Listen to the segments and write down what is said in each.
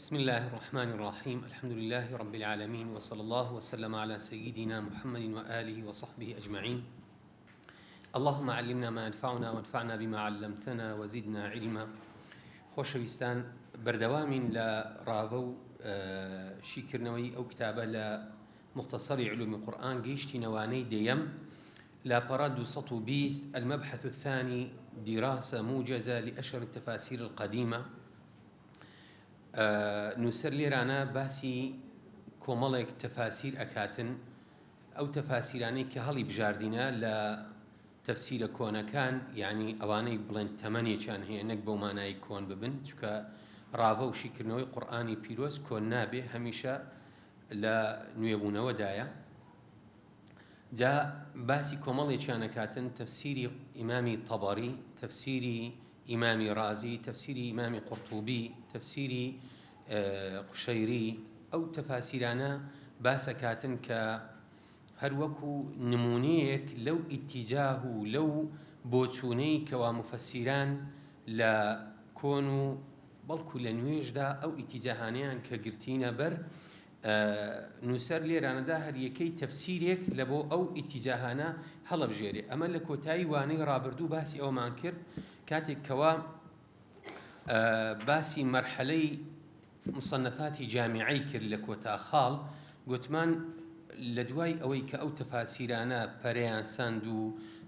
بسم اللە الرحمن الرحیم الحمد للە رب العالمین وصلی اللە وسلم علی سیدنا محمد وآله وصحبه اجمعین اللهم علمنا ما ينفعنا وانفعنا بما علمتنا وزدنا علما خۆشەویستان بەردەوامین لە ڕاڤە و شیکردنەوەی ئەو کتابە لە مختصری علوم قورآن گەیشتینە وانەی دەیەم لاپەڕە 220 المبحث الثاني دراسة موجزة لأشهر التفاسير القديمة نووسەر لێرانە باسی کۆمەڵێک تەفاسیر ئەکاتن، ئەو تەفاسیرانەی کە هەڵی بژاردینە لە تەفسیرە کۆنەکان یانی ئەوانەی بڵێن تەمەنێکیان هەیە نەک بەو مانای کۆن ببن چونکە ڕاڤە و شیکردنەوەی قورئانی پیرۆز کۆن نابێ هەمیشە لە نوێبوونەوەدایە. جا باسی کۆمەڵێکیان ئەکاتن تەفسیری ئیمامی تەبەری، تەفسیری ئیمامی ڕازی، تەفسیری ئیمامی قورتوبی، تەفسیری قوشەیری، ئەو تەفاسیرانە باس ئەکاتن کە هەر وەکو نمونەیەک لەو ئیتیجاه و لەو بۆچوونەی کەوا موفەسیران لە کۆن و بەڵکو لە نوێشدا ئەو ئیتیجاهانەیان کە گرتینە بەر نووسەر لێرانەدا هەریەکەی تەفسیرێک لە بۆ ئەو ئیتیجاهانە هەڵەبژێرێ. ئەمە لە کۆتایی وانەی ڕابردوو باسی ئەوەمان کرد کاتێک کەوا باسی مەرحەلەی مصنفاتی جامیعەی کرد لە کۆتا خاڵ گوتمان لە دوای ئەوەی کە ئەو تەفاسیرانە پەرەیان سەند و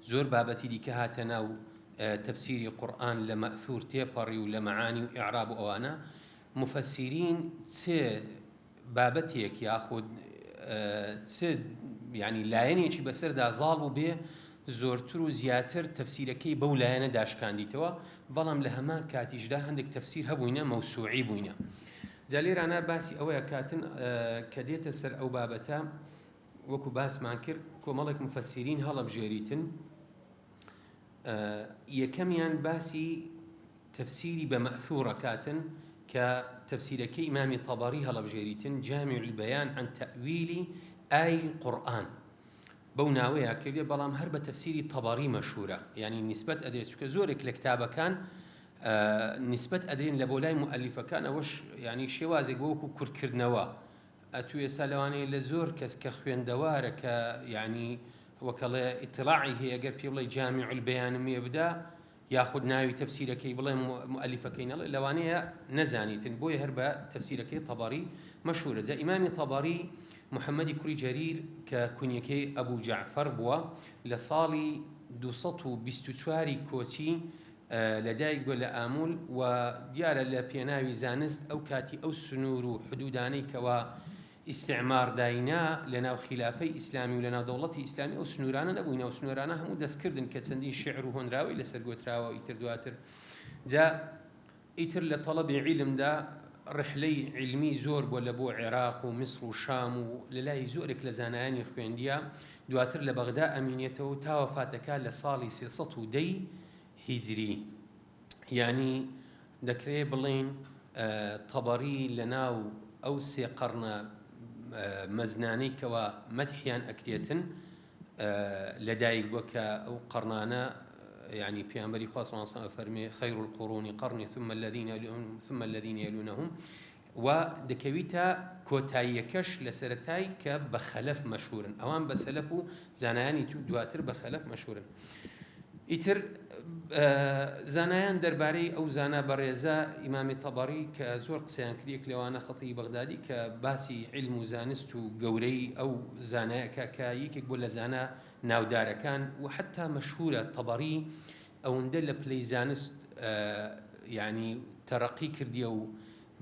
زۆر بابەتی دیکە هاتە ناو تەفسیری قورئان لە مەئثور تێپەڕی و لە مەعانی و ئیعراب و ئەوانە موفەسیرین چ بابەتێک یاخود چ یانی لایەنێکی بەسەردا زاڵ بووبێ زۆرتر و زیاتر تەفسیرەکەی بەو لایەنە داشکاندیتەوە بەڵام لە هەمان کاتیشدا هەندێک تەفسیر هەبووینە مەوسوعی بووینە جا لێرانە باسی ئەوەیە کاتن کە دێتە سەر ئەو بابەتە وەکو باسمان کرد کۆمەڵێک مفەسیرین هەڵەبژێریتن یەکەمیان باسی تەفسیری بە مەئثور ئەکاتن کە تەفسیرەکەی ئیمامی طەبەری هەڵەبژێریتن، جامع البیان عن تأویل آی القرآن، بەو ناوەیا کردیە بەڵام هەر بە تەفسیری طەبەری مەشهورە یانی نیسبەت ئەدرێت چونکە زۆرێک لە کتابەکان نیسبەت ئەدرێن لە بۆ لای موئەلیفەکان ئەوەش یانی شێوازێک بۆ وەکو کورتکردنەوە ئەتوو ئێستا لەوانەیە لە زۆر کەس کە خوێندەوارە کە یانی وەکەڵێ ئیتڵاعی هەیە گەر پێ بڵێ جامع البیانم لێ بدا یاخود ناوی تەفسیرەکەی بڵێ موئەلیفەکەی نەڵێ لەوانەیە نەزانیتن بۆیە هەر بە تەفسیرەکەی تەبەری مەشهورە جا ئیمامی تەبەری محەممەدی کوڕی جەریر کە کونیەکەی ئەبوو جەعفەر بووە لە ساڵی 224 کۆچی لەدایک بووە لە ئامول و دیارە لە پێناوی زانست ئەو کاتی ئەو سنوور و حدودانەی کەوا ئیستعمار داینا لەناو خیلافەی ئیسلامی و لەناو دەوڵەتی ئیسلامی ئەو سنوورانە نەبووین ئەو سنوورانە هەموو دەستکردن کە چەندین شیعر و هۆنراوەی لەسەر گۆتراوە ئیتر دواتر جا ئیتر لە تەڵەبی عیلمدا ڕحلەی عیلمی زۆر بووە لە بۆ عێراق و میسر و شام و لە لای زۆرێک لە زانایانی خوێندیە دواتر لە بەغدا ئەمینێتەوە تا وەفاتەکا لە ساڵی 310 ی هیجری یانی دەکرێ بڵێین تەبەری لەناو ئەو سێ قەڕنە مەزنانەی کەوا مەدحیان ئەکرێتن لەدایک بووە کە ئەو قەڕنانە یعنی پێغەمبەری خوا صلی الله علیه و فەرمێ خیر القرون قرنی ثم الذين ثم الذين يلونهم و دەکەویتە کۆتاییەکەش لە سەرەتای کە بە خەلەف مەشهورن ئەوان بە سەلەف و زانایانی تو دواتر بە خەلەف مەشهورن ئیتر زانایان دەربارەی ئەو زانا بەڕێزە ئیمامی تەبەری کە زۆر قسەیان کرد یەک لەوانە خەتیبی بەغدادی کە باسی عیلم و زانست و گەورەی ئەو زانایە کە کە یەکێک بووە لە زانا ناودارەکان و حەتا مەشهورە تەبەری ئەوەندە لە پلەی زانست یانی تەرەقی کردیە و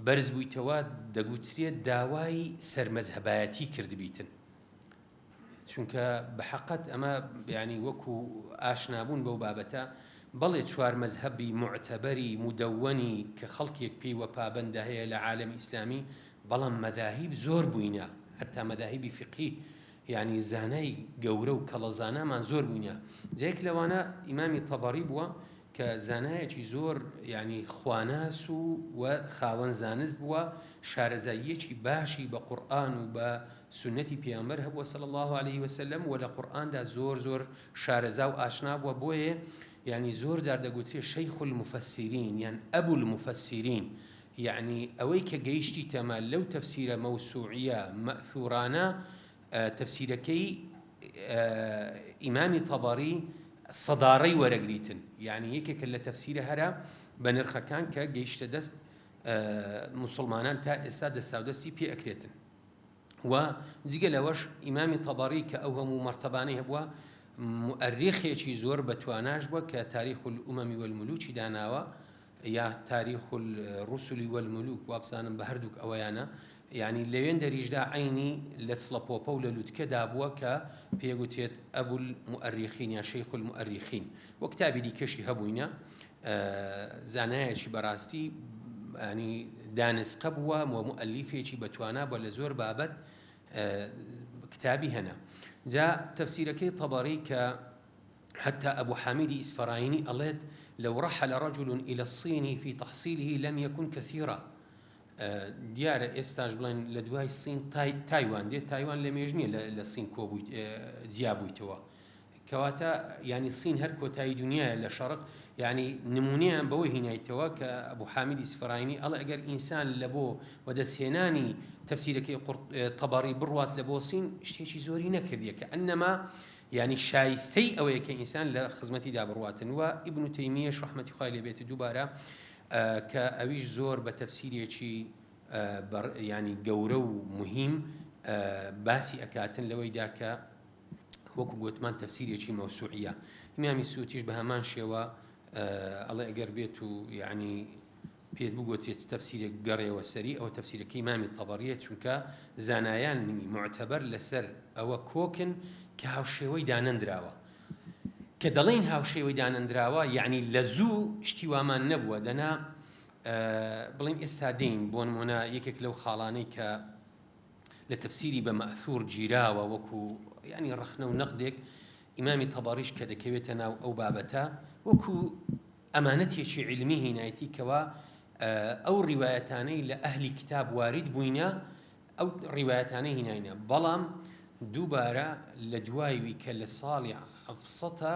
بەرز بوویتەوە دەگوترێت داوای سەرمەزهەبایەتی کردبیتن چونکە بە حەقەت ئەمە یانی وەکو ئاشنابوون بەو بابەتە بەڵێ چوار مەزهەبی موعتەبەری مودەوەنی کە خەڵکێک پێی وە پابەندە هەیە لە عالەمی ئیسلامی بەڵام مەذاهیب زۆر بووینە حەتا مەذاهیبی فیقهی یانی زانای گەورە و کەڵە زانامان زۆر بووینە جا یەک لەوانە ئیمامی تەبەری بووە کە زانایەکی زۆر یانی خواناس و و خاوەن زانست بووە شارەزاییەکی باشی بە قورئان و بە سوننەتی پێغەمبەر هەبووە صلی اللە علیه وسلم و لە قورئاندا زۆر زۆر شارەزا و ئاشنا بووە بۆیە یانی زۆر جار دەگوترێ شیخ المفسرین یان ابو المفسرین. یەعنی ئەوەی کە گەیشتیتەمە لەو تەفسیرە مەوسوعیە مەئثورانە تەفسیرەکەی ئیمامی تەبەری سەدارەی وەرەگریتن یەعنی یەکێکە لە تەفسیرە هەرە بەنرخەکان کە گەیشتە دەست موسڵمانان تا ئێستا دەستاودەستی پێ ئەکرێتن. و جگە لەوەش ئیمامی تەبەڕی کە ئەو هەموو مەرتەبانەی هەبووە موئەریخێکی زۆر بە تواناش بووە کە تاریخ الأمم والملوکی داناوە یا تاریخ الرسل والملوک وابزانم بە هەردووک ئەوەیانە یعنی لەوێن دەریشدا عینی لە چڵەپۆپە و لە لوتکەدا بووە کە پێگوترێت أبو المؤرخين یا شيخ المؤرخين و کتابی دیکەشی هەبووینە زانایەکی بەڕاستی ینی دانسقە بووە و موئەلیفێکی بەتوانا بووە لە زۆر بابەت کتابی هەنە جا تەفسیرەکەی تەبەڕی کە حتى أبو حامد إسفرايني ئەڵێت لو رحل رجل إلى الصين في تحصيله لم يكن كثيرا دیارە ئێستاش بڵێن لە دوای سین تایوان دێت تایوان لە مێژ نییە لە سین کۆبوویت جیا بوویتەوە کەواتە یانی سین هەر کۆتایی دونیایە لە شەڕق یانی نمونەیان بەوە هینایتەوە کە ئەبو حامیدی ئیسفراینی ئەڵێ ئەگەر ئینسان لە بۆ وەدەستهێنانی تەفسیرەکەی تەبەڕی بڕوات لە بۆ سین شتێکی زۆری نەکردیە کە ئەنەما یانی شایستەی ئەوەیە کە ئینسان لە خزمەتیدا بڕواتن و ئیبن تەیمیەش ڕەحمەتی خوای لێ بێت دووبارە کە ئەویش زۆر بە تەفسیرێکی ینی گەورە و مهم باسی ئەکاتن لەوەیدا کە وەکو گۆتمان تەفسیرێکی مەوسوعیە ئیمامی سوتیش بە هەمان شێوە ئەڵێ ئەگەر بێت و یعنی پێت بگوترێت چ تەفسیرێک گەڕێوە سەری ئەوە تەفسیرەکەی ئیمامی تەبەڕیە چونکە زانایانی معتەبەر لەسەر ئەوە کۆکن کە هاوشێوەی دانەندراوە کە دەڵێین هاوشێوەی دانەندراوە یعنی لە زوو شتی وامان نەبووە دەنا بڵین ئێستا دێین بۆ نمونە یەکێک لەو خاڵانەی کە لە تەفسیری بە مەئثور گیراوە وەکو یانی ڕەخنە و نەقدێک ئیمامی تەبەڕیش کە دەکەوێتە ناو ئەو بابەتە وەکو ئەمانەتێکی عیلمی هینایتی کەوا ئەو ڕیوایەتانەی لە ئەهلی کتاب وارد بووینە ئەو ڕیوایەتانەی هیناینە بەڵام دووبارە لە دوایوی کە لە ساڵی حەفسەتە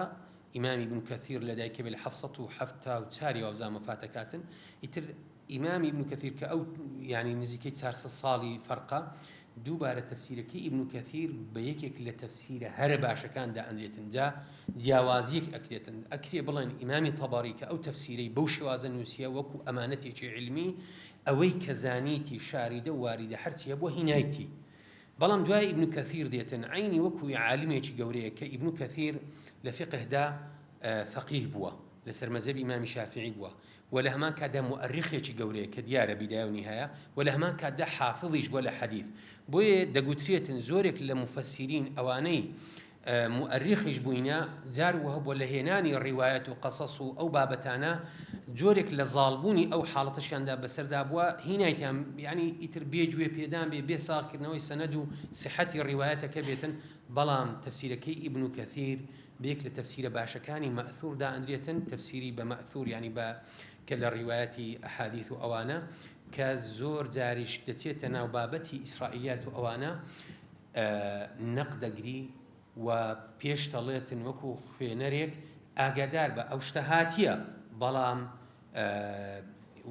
ئیمامی ابن کەثیر لە دایکە بێ لە 774 وابزانم وەفاتەکاتن ئیتر ئیمام ئیبن کەثیر کە ئەو یانی نزیکەی 400 ساڵی فەرقە، دووبارە تەفسیرەکەی ئیبن کەثیر بە یەکێک لە تەفسیرە هەرە باشەکان دائەنرێتن، جا جیاوازیەک ئەکرێتن، ئەکرێ بڵێن ئیمامی تەبەڕی کە ئەو تەفسیرەی بەو شێوازە نووسیە وەکو ئەمانەتێکی عیلمی ئەوەی کە زانیتی شاریدە و واریدە هەرچی هەبووە هینایتی، بەڵام دوای ئیبن کەثیر دێتن عەینی وەکو عالمێکی گەورەیە کە ئیبن کەثیر لە فیقهدا فەقیه بووە لەسەر مەزهەبی ئیمامی شافعی بووە وە لە هەمان کاتدا موئەریخێکی گەورەیە کە دیارە بیدایە و نیهایە وە لە هەمان کاتدا حافظیش بووە لە حەدیث بۆیە دەگوترێتن زۆرێک لە موفەسیرین ئەوانەی موئەریخیش بووینە جار وهەبووە لە هێنانی ڕیوایەت و قەسەس و ئەو بابەتانە جۆرێک لە زاڵبوونی ئەو حاڵەتەشیاندا بەسەردا بووە هینایتان یعنی ئیتر بێ گوێ پێدان بێ بێ ساغکردنەوەی سەنەد و سحەتی ڕیوایەتەکە بێتن بەڵام تەفسیرەکەی ئیبن کەثیر بە یەک لە تەفسیرە باشەکانی مەئثور دائەنرێتن، تەفسیری بە مەئثور یانی بە کە لە ڕیوایەتی ئەحادیث و ئەوانە کە زۆر جاریش دەچێتە ناو بابەتی ئیسرائیلیات و ئەوانە نەق دەگری و پێش دەڵێتن وەکو خوێنەرێک ئاگادار بە ئەو شتە هاتیە بەڵام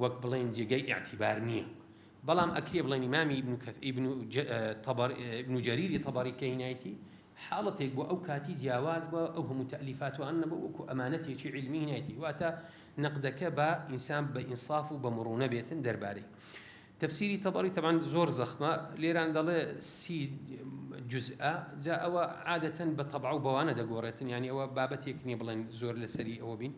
وەک بڵێن جێگەی ئیعتیبار نییە بەڵام ئەکرێ بڵێن ئیمامی ئیبن جەریری تەبەری کە هینایتی حاڵەتێک بووە ئەو کاتی جیاواز بووە ئەو هەموو تەئلیفاتوان نەبوو وەکو ئەمانەتێکی عیلمی هینایتی واتە نەقدەکە بە ئینسان بە ئینساف و بە مڕونە بێتن دەربارەی تەفسیری تەبەڕی تەبعەن زۆر زەخمە لێران دەڵێ سی جزئە جا ئەوە عادەتەن بە تەبع و بەوانە دەگۆڕێتن یعنی ئەوە بابەتێک نییە بڵێن زۆر لەسەری ئەوە بین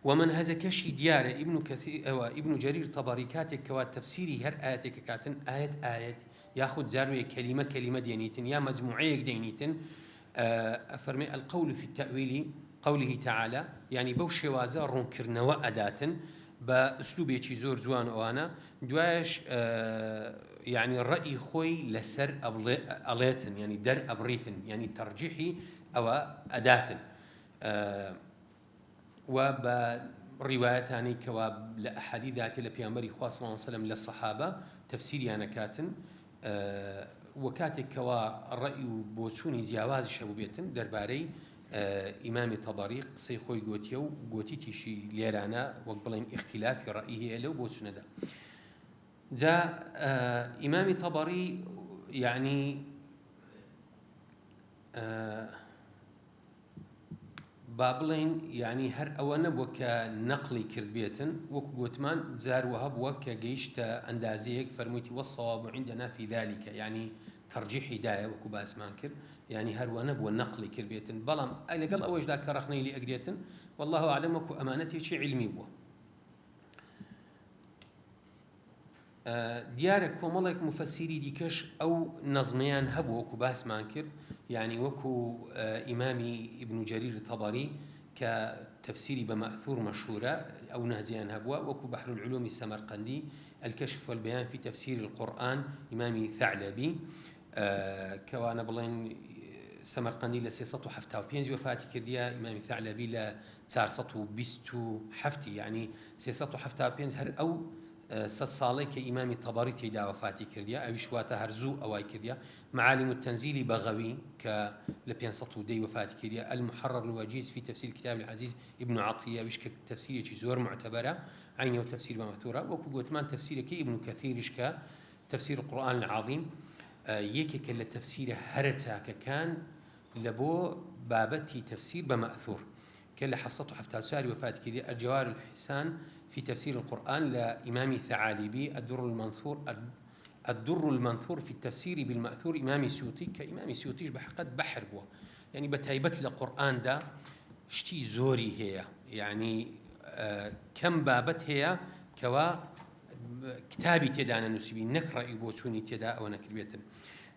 وە مەنهەجەکەشی دیارە ئیبن کەثیر ئەوە ئیبن جەریر تەبەڕی کاتێک کەوا تەفسیری هەر ئایەتێک ئەکاتن ئایەت ئایەت یاخود جاروێ کەلیمە کەلیمە دێنیتن یا مەجموعەیەک دەینیتن ئەفەرمێ القول فی التأویل قوله تعالی یعنی بەو شێوازە ڕوونکردنەوە ئەداتن بە ئسلوبێکی زۆر جوان ئەوانە دوایش یعنی ڕەئی خۆی لەسەر ئەڵێتن یعنی دەر ئەبڕیتن یعنی تەرجیحی ئەوە ئەداتن و بە ڕیوایەتانەی کەوا لە ئەحادیث هاتیە لە پێغەمبەری خوا صلی اللە علیە وسلم لە صەحابە تەفسیریان ئەکاتن و کاتێک کەوا ڕەئی و بۆچوونی جیاوازیش هەبووبێتن دەربارەی. ئیمامی تەبەری قسەی خۆی گۆتیە و گۆتیتیشی لێرانە وەک بڵێن ئیختیلافی ڕەئی هەیە لەو بۆچونەدا. جا ئیمامی تەبەری یەعنی با بڵێین یانی هەر ئەوە نەبووە کە نەقڵی کردبێتن، وەکو گۆتمان جار وەها بووە کە گەیشتە ئەندازەیەک فەرموویتی والصواب عندنا فی ذلک یانی تەرجیحی دایە وەکو باسمان کرد یانی هەر وا نەبووە نەقڵی کردبێتن بەڵام لەگەڵ ئەوەشدا کە ڕەخنەی لێ ئەگرێتن واللە اعلم وەکو ئەمانەتێکی عیلمی بووە. دیارە کۆمەڵێک موفەسیری دیکەش ئەو نەزمەیان هەبوو وەکو باسمان کرد یانی وەکو ئیمامی ئیبن جەریر تەبەری کە تەفسیری بە مەئثور مەشهورە ئەو نەهجیان هەبووە وەکو بەحر العلومی سەمەرقەندی الکشف والبیان فی تفسیر القرآن ئیمامی ثعلبی کەوانە بڵێن سەمەرقەندی لە 375 وەفاتی کردیە ئیمامی ثعلبی لە 427 یعنی 375 هەر ئەو سەت ساڵەی کە ئیمامی تەبەری تێیدا وەفاتی کردیە ئەویش واتە هەر زوو ئەوای کردیە، معالم التنزیلی بەغەوی کە لە 510 ی وەفاتی کردیە، المحرر الوجیز فی تفسیر الکتاب العزیز ابن عطیە ئەویش کە تەفسیرێکی زۆر موعتەبەرە عەینی ئەو تەفسیر بە مەئثورە، وەکو گۆتمان تەفسیرەکەی ابن کەثیریش کە تفسیر القرآن العظیم یەکێکە لە تەفسیرە هەرە چاکەکان لە بۆ بابەتی تەفسیر بە مەئثور. کە لە 774 وەفاتی کردی، الجوار الحسان فی تفسیر القرآن لە ئیمامی ثعالبی، الدر المنثور الدر المنثور فی التفسیر بالمأثور ئیمامی سیوطی، کە ئیمامی سیوطیش بە حەقەت بەحر بووە، یانی بە تایبەت لە قورئاندا شتی زۆری هەیە، یانی کەم بابەت هەیە کەوا کتابی تێدا نەنووسیبی نەک ڕەئی و بۆچوونی تێدا ئەوە نەکردبێتن.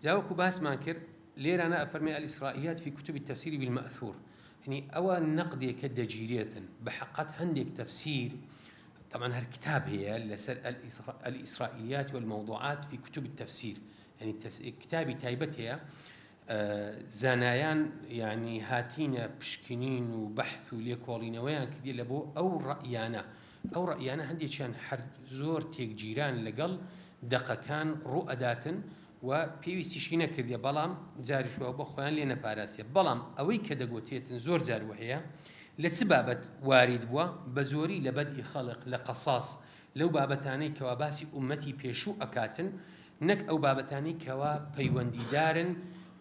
جا وەکو باسمان کرد لێرانە ئەفەرمێ الإسرائیلیات فی کتب التفسیر بالمأثور یەعنی ئەوە نەقدێکە دەگیرێتن بە حەقەت هەندێک تەفسیر طبعا هەر کتاب هەیە لەسەر الإسرائیلیات والموضوعات في كتب التفسير یعنی کتابی تایبەت هەیە زانایان یعنی هاتینە پشکنین و بەحث و لێکۆڵینەوەیان کردی لە بۆ ئەو ڕەئیانە ئەو ڕەئیانە هەندێکیان هەر زۆر تێکگیران لەگەڵ دەقەکان ڕوو ئەداتن و پێویستیشی نەکردیە بەڵام جاریش وا بوە خۆیان لێ نەپاراستیە بەڵام ئەوەی کە دەگۆترێتن زۆر جار وەهەیە لە چ بابەت وارید بوە بە زۆری لە بەدئی خەڵق لە قەساس لەو بابەتانەی کەوا باسی ئوممەتی پێشوو ئەکاتن نەک ئەو بابەتانەی کەوا پەیوەندیدارن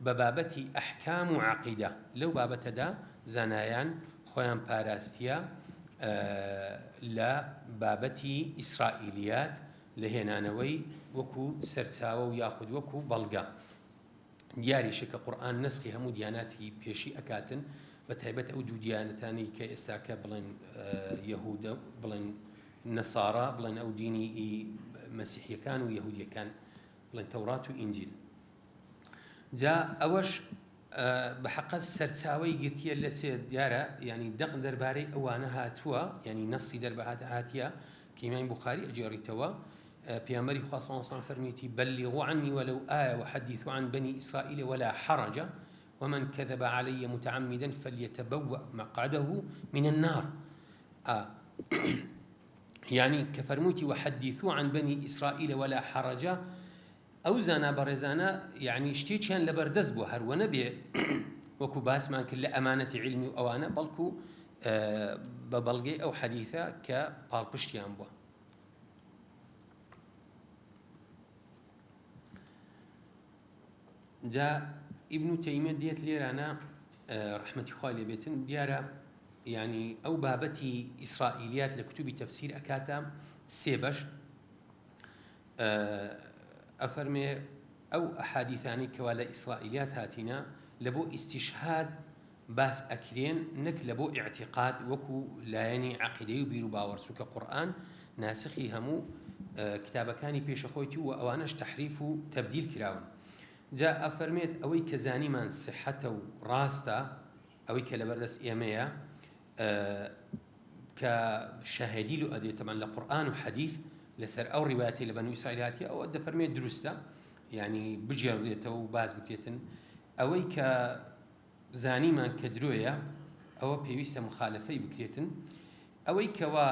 بە بابەتی ئەحکام و عەقیدە لەو بابەتەدا زانایان خۆیان پاراستیە لە بابەتی ئیسرائیلیات لە هێنانەوەی وەکو سەرچاوە و یاخود وەکو بەڵگە. دیاریشە کە قورئان نەسخی هەموو دیاناتی پێشی ئەکاتن بە تایبەت ئەو دوو دیانەتانەی کە ئێستاکە بڵێن یەهودە بڵێن نەسارا بڵێن ئەو دینی ئی مەسیحیەکان و یەهودیەکان بڵێن تەورات و ئینجیل. جا ئەوەش بە حەقە سەرچاوەی گرتیە لە چێ دیارە یانی دەق دەربارەی ئەوانە هاتووە یانی نەسی دەربەهات هاتیە کە ئیمامی بوخاری ئەگێڕیتەوە پێغەمبەری خوا صلی الله علیه و سلم فەرموویەتی بلغوا عني ولو آية وحدثوا عن بني إسرائيل ولا حرج ومن كذب علي متعمدا فليتبوأ مقعده من النار آه. يعني کە فەرموویەتی وحدثوا عن بني إسرائيل ولا حرج ئەو زانا بەڕێزانە یەعنی شتێکیان لەبەردەست بووە هەر وەنەبێ وەکو باسمان کرد لە ئەمانەتی عیلمی و ئەوانە بەڵکو بە بەڵگەی ئەو حەدیثە کە پاڵپشتیان بووە. جا ئیبن تەیمیە دێت لێرانە ڕەحمەتی خوای لێ بێتن دیارە یعنی ئەو بابەتی ئیسرائیلیات لە کتوبی تەفسیر ئەکاتە سێ بەش ئەفەرمێ ئەو ئەحادیثانەی کەوا لە ئیسرائیلیات هاتینە لە بۆ ئیستیشهاد باس ئەکرێن نەک لە بۆ ئیعتیقاد وەکو لایەنی عەقیدەی و بیروباوەڕ چونکە قورئان ناسخی هەموو کتابەکانی پێشەخۆیتی و ئەوانەش تەحریف و تەبدیل کراون جا ئەفەرمێت ئەوەی کە زانیمان سحەتە و ڕاستە ئەوەی کە لەبەردەست ئێمەیە کە شاهێدی لۆ ئەدرێت تەبعەن لە قورئان و حەدیث لەسەر ئەو ڕیوایەتەی لە بەنو ئیسرائیل هاتیە ئەوە دەفەرمێت دروستە یعنی بگێڕدرێتەوە و باس بکرێتن ئەوەی کە زانیمان کە درۆیە ئەوە پێویستە مخالفەی بکرێتن ئەوەی کەوا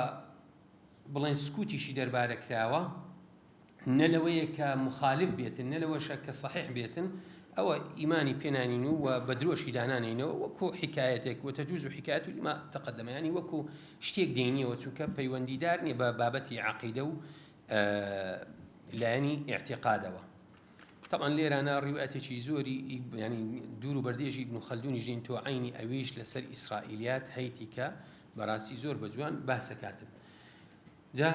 بڵێن سکوتیشی دەربارە کراوە نە لەوەیە کە مخالف بێتن نە لەوەشە کە صحیح بێتن. ئەوە ئیمانی پێ نانین و بە درۆشی دانانێینەوە وەکو حیکایەتێک وتجوز حکایەت لما تقدم یانی وەکو شتێک دێنیەوە چونکە پەیوەندیدار نیە بە بابەتی عەقیدە و لایەنی ئیعتیقادەوە. طبعا لێرانە ڕیواتێکی زۆری ینی دوور و بەردێژی ابن خەلدونیش دێن تۆ عینی ئەویش لەسەر ئیسرائیلیات هەیتی کە بەڕاستی زۆر بە جوان باسەکاتن جا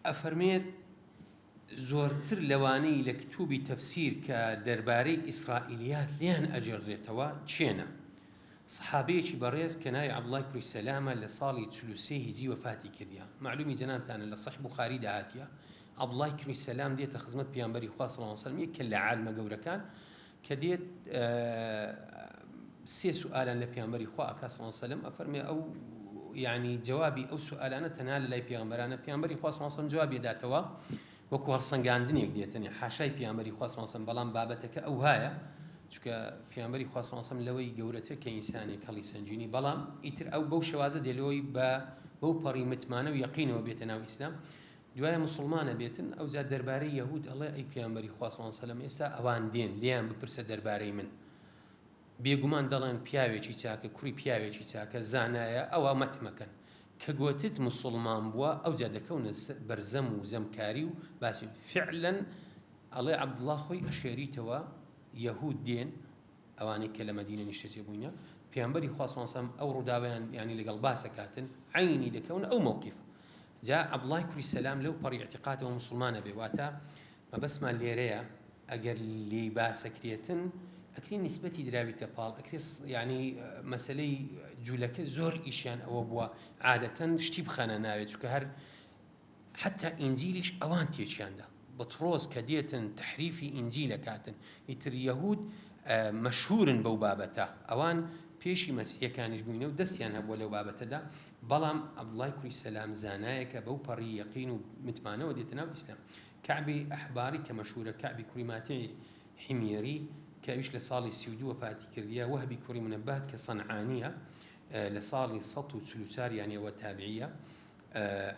ئەفەرمێت زۆرتر لەوانەی لە کتوبی تەفسیر کە دەربارەی ئیسرائیلیات لێیان ئەگێڕدرێتەوە کێنە؟ سەحابەیەکی بەڕێز کە ناوی عەبدوڵای کوڕی سەلامە لە ساڵی 43 هیجری وەفاتی کردیە مەعلومی جەنابتانە لە صحیح بوخاریدا هاتیە عەبدوڵای کوڕی سەلام دێتە خزمەت پێغەمبەری خوا صلی اللە علیە وسلم یەکێ لە عالمە گەورەکان کە دێت سێ سوئالان لە پێغەمبەری خوا ئەکا صلی اللە علیە وسلم ئەفەرمێ ئەو یعنی جوابی ئەو سوئالانە تەنها لە لای پێغەمبەرانە پێغەمبەری خوا صلی اللە علیە وسلم جوابی داتەوە وەکو هەڵسەنگاندنێک دێتنێ حاشای پێغەمبەری خوا صلی اللە علیە وسلم بەڵام بابەتەکە ئەوهایە چونکە پێغەمبەری خوا صلی اللە علیە وسلم لەوەی گەورەتر کە ئینسانێک هەڵی سەنگینی بەڵام ئیتر ئەو بەو شێوازە دێ لۆی بە بەو پەڕی متمانە و یەقینەوە بێتە ناو ئیسلام دوایە موسڵمان ئەبێتن ئەوجا دەربارەی یەهود ئەڵێ ئەی پێغەمبەری خوا صلی اللە علیە وسلم ئێستا ئەوان دێن لێیان بپرسە دەربارەی من بێگومان دەڵێن پیاوێکی چاکە کوڕی پیاوێکی چاکە زانایە ئەوە مەتمەکەن کە گۆتت موسڵمان بووە ئەوجا دەکەونە بەر زەم و زەمکاری و باسی فعلا ئەڵێ عەبدوڵڵا خۆی ئەشێریتەوە یەهود دێن ئەوانەی کە لە مەدینە نیشتەجێ بووینە پێغەمبەری خوا صلی اللە علیە وسلم ئەو ڕووداوەیان یانی لەگەڵ باس ئەکاتن عەینی دەکەونە ئەو مەوقیفە جا عەبدوڵای کوڕی سەلام لەو پەڕی ئیعتیقادەوە موسڵمان ئەبێ واتە مەبەستمان لێرەیە ئەگەر لێی باسەکرێتن ئەکرێ نیسبەتی دراویتە پاڵ ئەکرێ یعنی مەسەلەی جوولەکە زۆر ئیشیان ئەوە بووە عادەتەن شتی بخەنە ناوێت چونکە هەر حەتا ئینجیلیش ئەوان تێکیاندا بطرۆس کە دێتن تەحریفی ئینجیل ئەکاتن ئیتر یەهود مەشهورن بەو بابەتە ئەوان پێشی مەسیحیەکانیش بووینە و دەستیان هەبووە لەو بابەتەدا بەڵام عەبدوڵای کوڕی سەلام زانایەکە بەو پەڕی یەقین و متمانەوە دێتە ناو ئیسلام کەعبی ئەحباری کە مەشهورە کەعبی کوڕی ماتعی حیمیەری کە ئەویش لە ساڵی 32 وەفاتی کردیە وەهبی کوڕی منەبات کە سەنعانیە لە ساڵی 144 یانی ئەوە تابعیە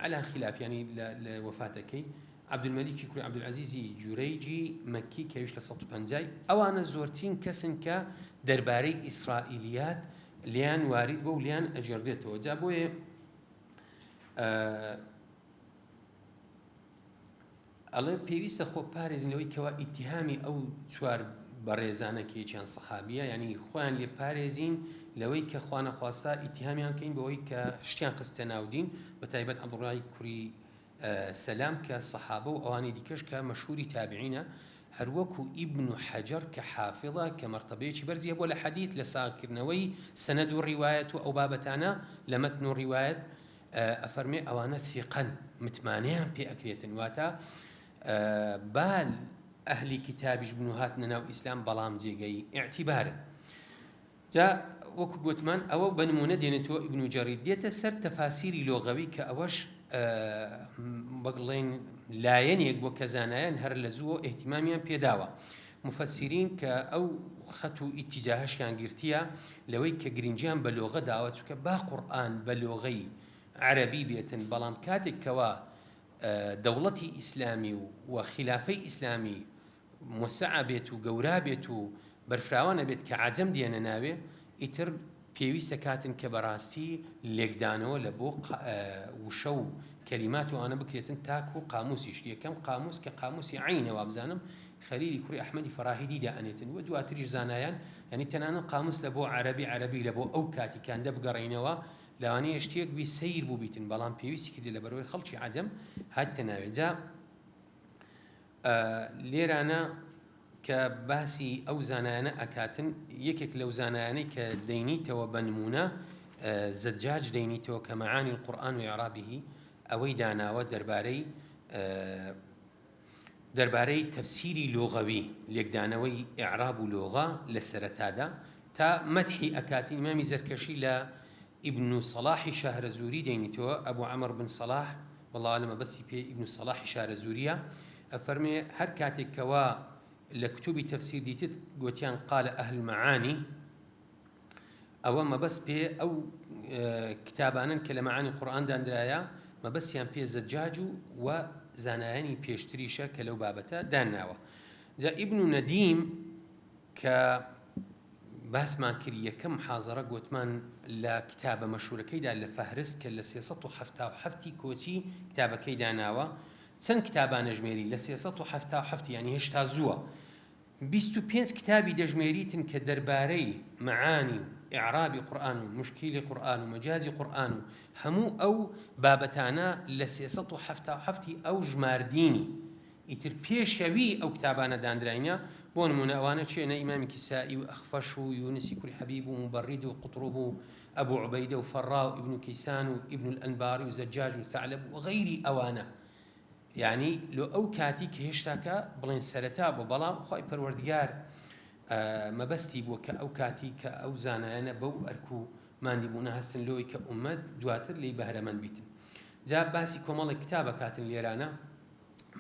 علی خلاف یانی لە وەفاتەکەی عەبدولمەلیکی کوڕی عەبدولعەزیزی جورەیجی مەکی کە ئەویش لە 150 ئەوانە زۆرترین کەسن کە دەربارەی ئیسرائیلیات لێیان وارید بووە و لێیان ئەگێڕدرێتەوە جا بۆیە ئەڵێ پێویستە خۆ پارێزین لەوەی کەوا ئیتیهامی ئەو چوار بەڕێزانە کە یەکیان سەحابیە یعنی خۆیان لێ پارێزین لەوەی کە خوانەخواستە ئیتیهامیان کەین بەوەی کە شتیان خستە ناو دین بە تایبەت عەبدوڵای کوری سەلام کە سەحابە و ئەوانی دیکەش کە مەشهوری تابعینە هەروەکو ئیبن حەجەر کە حافظە کە مەرتەبەیەکی بەرزی هەبووە لە حەدیث لە ساغکردنەوەی سەنەد و ڕیوایەت و ئەو بابەتانە لە مەتن و ڕیوایەت ئەفەرمێ ئەوانە ثیقەن متمانەیان پێ ئەکرێتن واتە با ئەهلی کتابیش بن و هاتنە ناو ئیسلام بەڵام جێگەی ئیعتیبارن جا وەکو گوتمان ئەوە بە نمونە دێنێتەوە ئیبن جەریر دێتە سەر تەفاسیری لۆغەوی کە ئەوەش بەگڵێن لایەنێک بۆ کە زانایان هەر لە زووە ئیهتیمامیان پێداوە موفەسیرین کە ئەو خەت و ئیتیجاهەشیان گرتیە لەوەی کە گرنگیان بە لۆغە داوە چونکە با قورئان بە لۆغەی عەرەبی بێتن بەڵام کاتێک کەوا دەوڵەتی ئیسلامی و و خیلافەی ئیسلامی موسعە بێت و گەورا بێت و بەرفراوانە بێت کە عەجەم دێنە ناوێ ئیتر پێویستە کاتن کە بەڕاستی لێکدانەوە لە بۆ وشە و کەلیمات و ئەوانە بکرێتن تاکو قاموسیش یەکەم قاموس کە قاموسی عەینە وابزانم خەلیلی کوڕی ئەحمەدی فەراهیدی دائەنێتن و دواتریش زانایان یانی تەنانەت قاموس لە بۆ عەرەبی عەرەبی لە بۆ ئەو کاتی کاندە بگەڕێینەوە لەوانەیە شتێک بی سەیر بووبیتن بەڵام پێویستی کردی لەبەرئەوەی خەڵکی عەجەم هاتتە ناوێ جا لێرانە کە باسی ئەو زانایانە ئەکاتن یەکێک لەو زانایانەی کە دەینیتەوە بە نمونە زەجاج دەینیتەوە کە معانی القرآن و اعرابه ئەوەی داناوە دەربارەی دەربارەی تەفسیری لۆغەوی لێکدانەوەی ئیعراب و لۆغە لە سەرەتادا تا مەدحی ئەکاتین ئیمامی زەرکەشی لە ئیبن سەڵاحی شەهرەزووری دەینیتەوە، ئەبو عەمر بن سەڵاح، واللە اعلم مەبەستی پێ ئیبن سەڵاحی شارەزووریە، ئەفەرمێ هەر کاتێک کەوا لە کتوبی تەفسیر دیتت گۆتیان قال اهل المعانی ئەوە مەبەست پێ ئەو کتابانەن کە لە معانی قورئان دانرایە مەبەستیان پێ زەجاج و و زانایانی پێشتریشە کە لەو بابەتە دانراوە جا ئیبن ندیم. کە باسمان کرد یەکەم محازەرە گۆتمان لە کتابە مەشهورەکەیدا لە فەهرست کە لە 377 ی کۆچی کتابەکەی داناوە چەند کتابان ئەژمێری لە 377 یانی هێشتا زووە 25 کتابی دەژمێریتن کە دەربارەی مەعانی و ئیعرابی قورئان و موشکیلی قورئان و مەجازی قورئان و هەموو ئەو بابەتانە لە 377 ی ئەو ژماردینی ئیتر پێشەوی ئەو کتابانە داندراینە، بۆ نموونە ئەوانە کێنە، ئیمامی کیسائی و ئەخفەش و یونسی کوری حەبیب و موبەڕید و قوتڕوب و ئەبو عوبەیدە و فەڕا و ئیبن کەیسان و ئیبن الئەنباری و زەجاج و ثعلب و غەیری ئەوانە یانی لۆ ئەو کاتی کە هێشتاکە بڵێن سەرەتا بوو بەڵام خوای پەروەردگار مەبەستی بووە کە ئەو کاتی کە ئەو زانایانە بەو ئەرک و ماندیبوونە هەستن لۆی کە ئومەت دواتر لێی بەهرەمەند بیتن جا باسی کۆمەڵێک کتابە کاتن لێرانە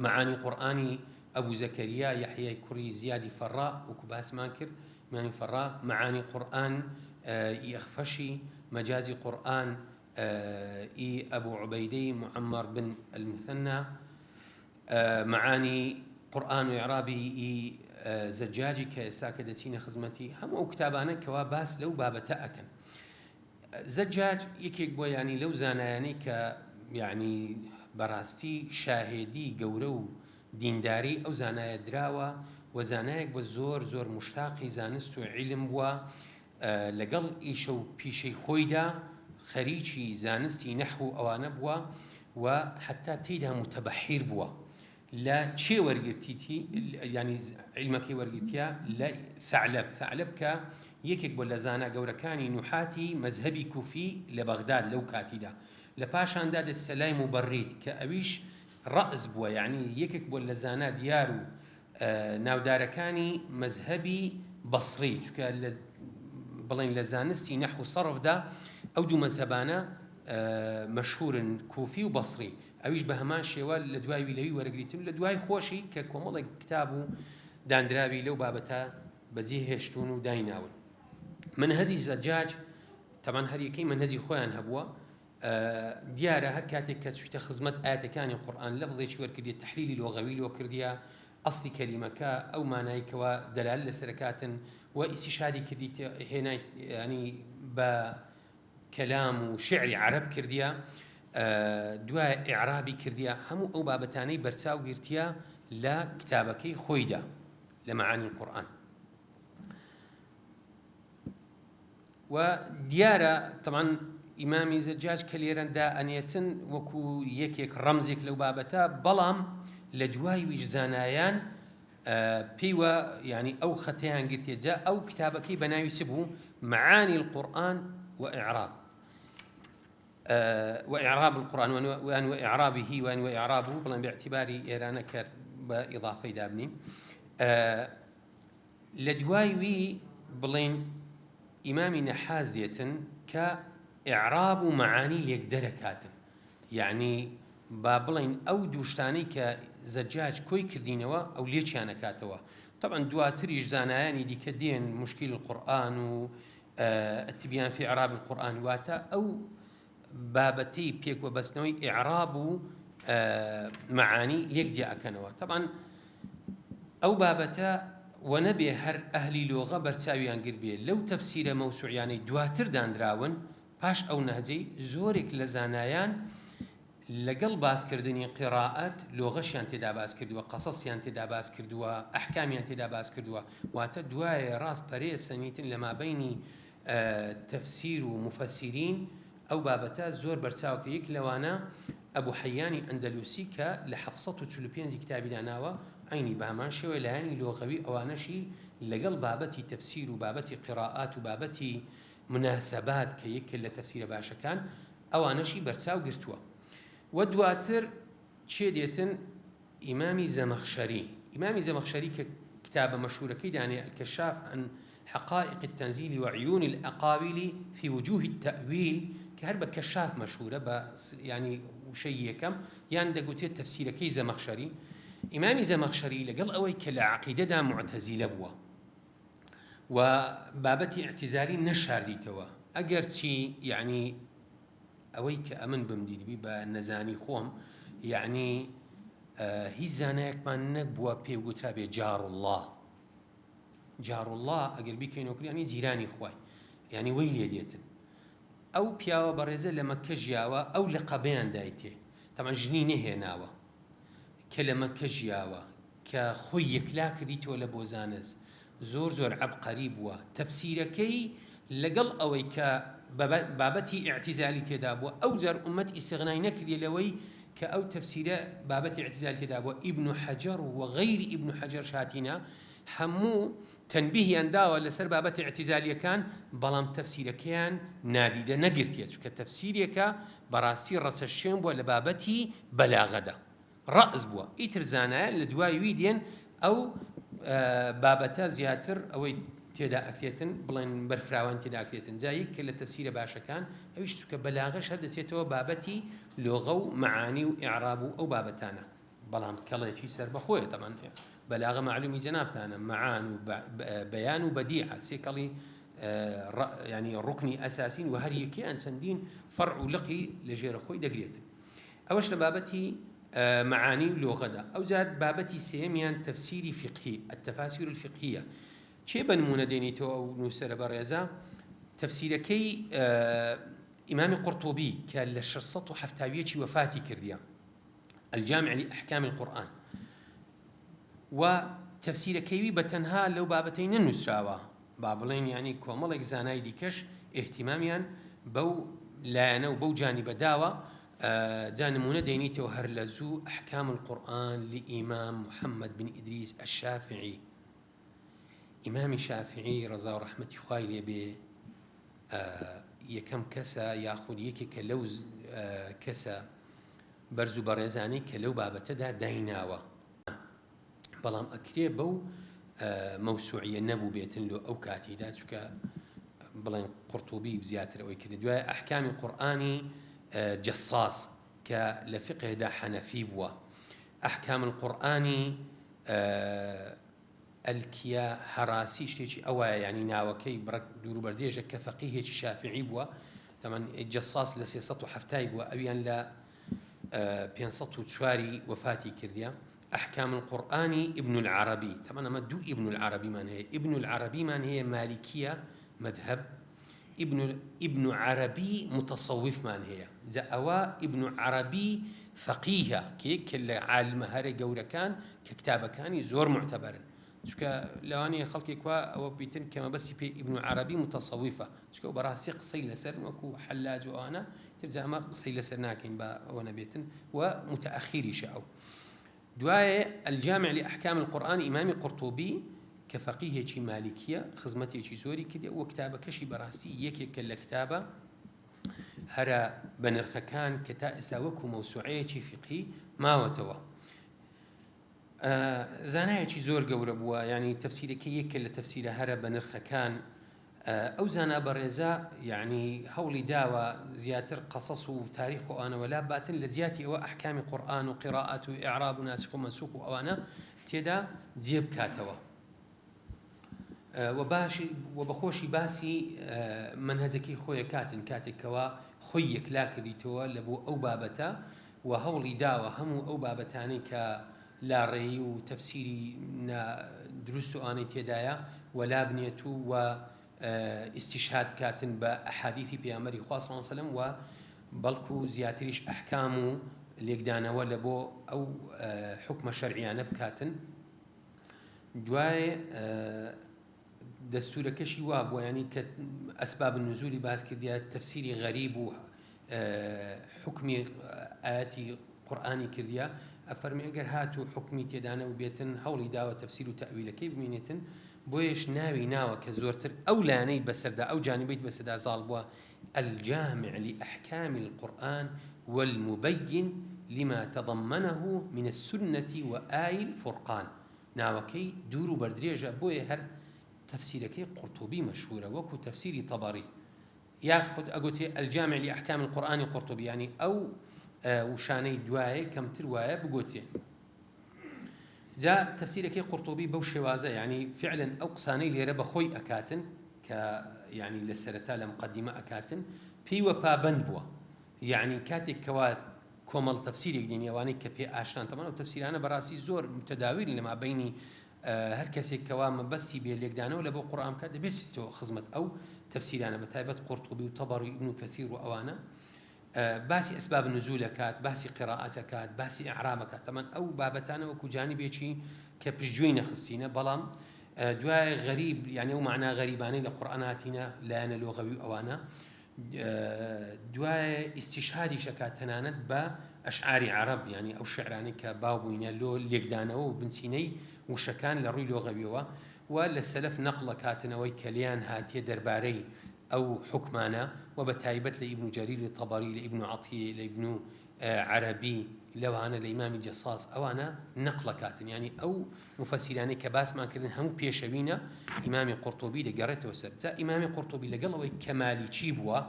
معانی قورئانی ئەبو زەکەریا یەحیای کوڕی زیادی فەڕا وەکو باسمان کرد ئیمامی فەڕا معانی قورئان ی ئەخفەشی مەجازی قورئان ی ئەبو عوبەیدەی معەمەر بن المثنى معانی قورئان و ئیعرابی ی زەجاجی کە ئێستا کە دەچینە خزمەتی هەموو ئەو کتابانە کەوا باس لەو بابەتە ئەکەن زەجاج یەکێک بووە یانی لەو زانایانەی کە یانی بەڕاستی شاهێدی گەورە و دینداری ئەو زانایە دراوە و زانایەک بووە زۆر زۆر موشتاقی زانست و عیلم بووە لەگەڵ ئیشە و پیشەی خۆیدا خەریکی زانستی نەحو و ئەوانە بووە و حتا تێیدا متبحیر بووە لە کێ وەرگرتیتی یانی عیلمەکەی وەرگرتیە لە ثعلب ثعلب کە یەکێک بووە لە زانا گەورەکانی نوحاتی مەزهەبی کوفی لە بەغداد لەو کاتیدا لە پاشاندا دەچتە لای موبەڕید کە ئەویش ڕەئس بووە یانی یەکێک بووە لە زانا دیار و ناودارەکانی مەزهەبی بەسڕی چونکە لە بڵێن لە زانستی نەحو و سەڕفدا ئەو دوو مەزهەبانە مەشهورن کوفی و بەسڕی ئەویش بە هەمان شێوە لە دوای وی لەوی وەرەگریتن لە دوای خۆشی کە کۆمەڵێک کتاب و دانراوی لەو بابەتە بەجێ هێشتوون و دایناون. مەنهەجی زەجاج تەبعەن هەر یەکەی مەنهەجی خۆیان هەبووە دیارە هەر کاتێک کە چویتە خزمەت ئاەتەکانی قورئان لەفظێکی وەرکردیە تحلیلی لۆغەوی لۆ کردیە ئەسلی کەلیمەکە ئەو مانای کەوا دەلال لەسەرکاتن و ئیسیشادی کردیت هێنای ینی بە کەلام و شیعری عەرەب کردیە دوای ئیعرابی کردیە هەموو ئەو بابەتانەی بەرچاو گرتیە لە کتابەکەی خۆیدا لە معانی قورئان و دیارە تەمان ئیمامی زەجاج کە لێرەندا ئەنێتن وەکو یەکێک ڕەمزێک لەو بابەتە بەڵام لە دوای ویش زانایان پێی وا یانی ئەو خەتەیان گرتیە جا ئەو کتابەکەی بە ناوی چ بوو معانی القرآن وإعراب وإعراب القرآن وان وإعرابه وان وإعرابه بڵێن باعتباری ئێرانە کە بە ئیضافەی دابنین لە دوای وی بڵێن ئیمامی نەحاس دێتن کە ئیعراب و مەعانی لێکدەرەکاتن یەعنی با بڵێین ئەو دوو شتانەی کە زەجاج کۆی کردینەوە ئەو لێکیان ئەکاتەوە تەبعەن دواتریش زانایانی دیکە دێن مشکل القرآن و التبیان فی اعراب القرآن واتە ئەو بابەتەی پێکوە بەستنەوەی ئیعراب و معانی لێک جیا ئەکەنەوە تەبعەن ئەو بابەتە وەنەبێ هەر ئەهلی لۆغە بەرچاویان گربێ لەو تەفسیرە مەوسوعیانەی دواتر دانراون پاش ئەو نەهجەی زۆرێک لە زانایان لەگەڵ باسکردنی قیڕائەت لۆغەشیان تێدا باس کردووە، قەسەسیان تێدا باس کردووە، ئەحکامیان تێدا باس کردووە، واتە دوایێ ڕاست پەرێ سەنیتن لە مابەینی تەفسیر و موفەسیرین ئەو بابەتە زۆر بەرچاو کرد، یەک لەوانە ئەبو حەیانی ئەندەلوسی کە لە 745 کتابی داناوە عەینی بە هەمان شێوە لایەنی لۆغەوی ئەوانەشی لەگەڵ بابەتی تەفسیر و بابەتی قیڕائات و بابەتی مناسبات کە یەکێ لە تەفسیرە باشەکان ئەوانەشی بەرچاو گرتووە وە دواتر کێ دێتن ئیمامی زەمەخشەری ئیمامی زەمەخشەری کە کتابە مەشهورەکەی دانێ الکشاف عن حقائق التنزیل وعیون الاقاویل فی وجوه التأویل کە هەر بە کەشاف مەشهورە بە یانی وشەی یەکەم یان دەگوترێت تەفسیرەکەی زەمەخشەری ئیمامی زەمەخشەری لەگەڵ ئەوەی کە لە عەقیدەدا موعتەزیلە بووە و بابەتی ئیعتیزالی نەشاردیتەوە ئەگەرچی یەعنی ئەوەی کە ئەمن بمدیدبی بە نەزانی خۆم یەعنی هیچ زانایەکمان نەبووە پێی گوترابێ جاروڵڵا. جاروڵڵا ئەگەر بیکەینەوە کوردی یانی جیرانی خوای یانی وەی لێ دێتن. ئەو پیاوە بەڕێزە لە مەککە ژیاوە ئەو لەقەبەیان دایتێ تەبعەن ژنی نەهێناوە کە لە مەککە ژیاوە کە خۆی یەکلا کردیتەوە لە بۆ زانست زۆر زۆر عەبقەری بووە تەفسیرەکەی لەگەڵ ئەوەی کە بابەتی ئیعتیزالی تێدا بووە ئەو جار ئومەت ئیستغنای نەکردیە لەوەی کە ئەو تەفسیرە بابەتی ئیعتیزالی تێدا بووە ئیبن حەجەر و غەیری ئیبن حەجەر شاتینە هەموو تەنبیهیان داوە لەسەر بابەتە ئیعتیزالیەکان بەڵام تەفسیرەکەیان نادیدە نەگرتیە چونکە تەفسیرێکە بەڕاستی ڕەچەشێن بووە لە بابەتی بەلاغەدا ڕەئس بووە ئیتر زانایان لە دوای وی دێن ئەو بابەتە زیاتر ئەوەی تێدا ئەکرێتن بڵێن بەرفراوان تێدا ئەکرێتن جا یەک کە لە تەفسیرە باشەکان ئەویش چونکە بەلاغەش هەر دەچێتەوە بابەتی لۆغە و مەعانی و ئیعراب و ئەو بابەتانە بەڵام کەڵێکی سەربەخۆیە تەبعەن بەلاغە مەعلومی جەنابتانە مەعان و بەیان و بەدیعە سێ کەڵی ینی ڕکنی ئەساسین و هەر یەکیان چەندین فەرع و لقی لە ژێرە خۆی دەگرێت ئەوەش لە بابەتی معانی و لۆغەدا ئەو جار بابەتی سێمیان تەفسیری فقهی التفاسیر الفقهیە کێ بە نمونە دێنیتەوە ئەو نووسەرە بەڕێزە تەفسیرەکەی ئیمامی قورتوبی کە لە 671 وەفاتی کردیە الجامع لأحکام القرآن و تەفسیرەکەی وی بە تەنها لەو بابەتەی نەنووسراوە با بڵێین یانی کۆمەڵێک زانای دیکەش ئیهتیمامیان بەو لایەنە و بەو جانیبە داوە جا نمونە دێنیتەوە هەر لە زوو أحکام القرآن لإمام محمد بن إدريس الشافعي ئیمامی شافعی ڕەزا و ڕەحمەتی خوای لێ بێ یەکەم کەسە یاخود یەکێکە لەو کەسە بەرز و بەڕێزانەی کە لەو بابەتەدا دایناوە بەڵام ئەکرێ بەو مەوسوعیە نەبوو بێتن لۆ ئەو کاتیدا چکە بڵێن قورتوبی زیاتر ئەوەی کرد دوای ئەحکامی قورئانی جەساس کە لە فقهدا حەنەفی بووە ئەحکام القورئانی ئەلکیە هەراسی شتێکی ئەوایە یانی ناوەکەی بڕەک دوور و بەردێژە کە فەقیهێکی شافعی بووە تەمان جەساس لە 370 بووە ئەویان لە 504 وەفاتی کردیە ئەحکام القورئانی ابن العربی تەمان ئەمە دوو ابن العربیمان هەیە ابن العربیمان هەیە مالیکیە مذهب ابن ابن عربی متصوفمان هەیە جا ئەوە ابن عربی فەقیهە کە یەکێکە لە عالمە هەرە گەورەکان کە کتابەکانی زۆر معتەبەرن چونکە لەوانەیە خەڵکێک وا ئەوە بیتن کە مەبەستی پێ ابن عربی متصوفە چونکە ئەو بەڕاستی قسەی لەسەر وەکو حەلاج و ئەوانە تر جا ئەمە قسەی لەسەر ناکەین با ئەوە نەبێتن و متأخیریشە ئەو دوایێ الجامع لأحکام القرآن ئیمامی قورتوبی کە فەقیهێکی مالیکیە خزمەتێکی زۆری کردیە و کتابەکەشی بەڕاستی یەکێکە لە کتابە هەرە بەنرخەکان کە تا ئێستا وەکو مەوسوعەیەکی فیقهی ماوەتەوە. زانایەکی زۆر گەورە بووە یعنی تەفسیرەکەی یەکێکە لە تەفسیرە هەرە بەنرخەکان ئەو زانا بەڕێزە یەعنی هەوڵی داوە زیاتر قەسەس و تاریخ و ئەوانە وەلا باتن لە جیاتی ئەوە ئەحکامی قورئان و قیرائەت و ئیعراب و ناسخ و مەنسوخ و ئەوانە تێدا جێ بکاتەوە و باشی و بەخۆشی باسی مەنهەجەکەی خۆی کاتن کاتێک کەوا خۆی یەکلا کردیتەوە لە بۆ ئەو بابەتە و هەوڵی داوە هەموو ئەو بابەتانەی کە لاڕێی و تەفسیری نا دروست و ئەوانەی تێدایە وەلا بنێت و و ئیستیشهاد بکاتن بە ئەحادیثی پێغەمبەری خوا صلی اللە علیه وسلم و بەڵکو زیاتریش ئەحکام و لێکدانەوە لە بۆ ئەو حوکمە شەرعیانە بکاتن دوای دەستورەکەشی وابووە یانی کە ئەسباب النزولی باس کردیە تەفسیری غەریب و حوکمی ئایەتی قورئانی کردیە ئەفەرمی ئەگەر هاتوو حوکمی تێدا نەبووبێتن هەوڵی داوە تەفسیر و تەئویلەکەی بمینێتن بۆیەش ناوی ناوە کە زۆرتر ئەو لایەنەی بەسەردا ئەو جانبەی بەسەردا زاڵ بووە الجامع لأحکام القرآن والمبین لما تضمنه من السنة وآی الفرقان ناوەکەی دوور و بەردرێژە بۆیە هەر تەفسیرەکەی قورتوبی مەشهورە وەکو تەفسیری تەبەری یاخود ئەگوترێ الجامع لأحکام القرآن قرطبی یانی ئەو وشانەی دوایێ کەمتر وایە بگوترێ جا تەفسیرەکەی قورتوبی بەو شێوازە یانی فعلا ئەو قسانەی لێرە بە خۆی ئەکاتن کە یانی لە سەرەتا لە مقدمە ئەکاتن پێی وە پابەند بووە یانی کاتێک کەوا کۆمەڵ تەفسیرێک دێنی ئەوانەی کە پێ ئاشنان تەمان ئەو تەفسیرانە بەڕاستی زۆر متداویل لە مابینی. هەر کەسێک کەوا مەبەستی بێ لێکدانەوە لە بۆ قورئان بکات دەبێت بچێتەوە خزمەت ئەو تەفسیرانە بە تایبەت قورتوبی و تەبەری و ئیبن کەثیر و ئەوانە باسی ئەسباب نزول ئەکات باسی قیرائەت ئەکات باسی ئیعراب ئەکات تەمان ئەو بابەتانە وەکو جانبێکی کە پشتگوێی نەخستینە بەڵام دوای غەریب یعنی ئەو مەعنا غەریبانەی لە قورئان هاتینە لایەنە لۆغەوی و ئەوانە دوای ئیستیشهادیش ئەکات تەنانەت بە ئەشعاری عەرەب یعنی ئەو شعرانەی کە باو بووینە لۆ لێکدانەوە و بنچینەی وشەکان لە ڕووی لۆغەویەوە و لە سەلەف نەقڵ ئەکاتنەوەی کە لێیان هاتیە دەربارەی ئەو حوکمانە و بە تایبەت لە ئیبن جەریری تەبەری لە ئیبن عەتیە لە ئیبن عەرەبی لەوانە لە ئیمامی جەساس ئەوانە نەقڵ ئەکاتن یانی ئەو موفەسیرانەی کە باسمان کردن هەموو پێشەوینە ئیمامی قورتوبی دەگەڕێتەوە سەر جا ئیمامی قورتوبی لەگەڵ ئەوەی کە مالیکی بووە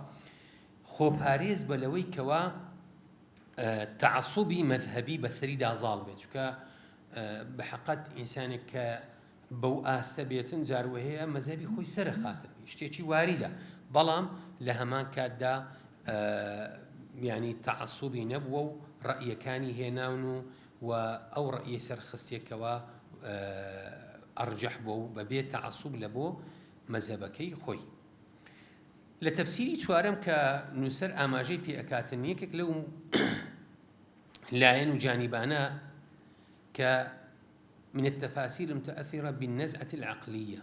خۆپارێز بە لەوەی کەوا تەعەسوبی مەذهەبی بەسەریدا زاڵ بێت چونکە بە حەقەت ئینسانێک کە بەو ئاستە بێتن جار وەهەیە مەزهەبی خۆی سەرەخاتن شتێکی واریدە بەڵام لە هەمان کاتدا یانی تەعەسوبی نەبووە و ڕەئیەکانی هێناون و و ئەو ڕەئیەی سەرخستیە کەوا ئەڕجەح بووە و بەبێ تەعەسوب لە بۆ مەزهەبەکەی خۆی. لە تەفسیری چوارەم کە نووسەر ئاماژەی پێ ئەکاتن یەکێک لەو لایەن و جانیبانە کە من التفاسیر المتأثرە بالنزعة العقلیە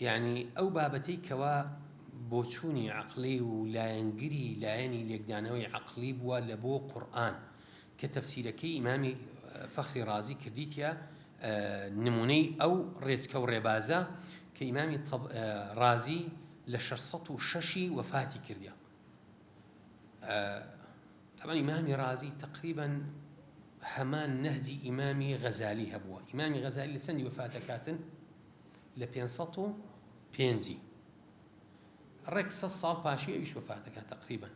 یانی ئەو بابەتەی کەوا بۆچوونی عەقڵی و لایەنگری لایەنی لێکدانەوەی عەقڵی بووە لە بۆ قورئان کە تەفسیرەکەی ئیمامی فەخری ڕازی کردیتە نمونەی ئەو ڕێچکە و ڕێبازە کە ئیمامی ڕازی لە 606 وەفاتی کردە تەبعەن ئیمامی ڕازی تەقریبەن هەمان نەهجی ئیمامی غەزالی هەبووە ئیمامی غەزالی لە چەندی وەفات دەکاتن لە 505 ڕێک سە ساڵ پاشی ئەویش وەفات دەکات تقریبا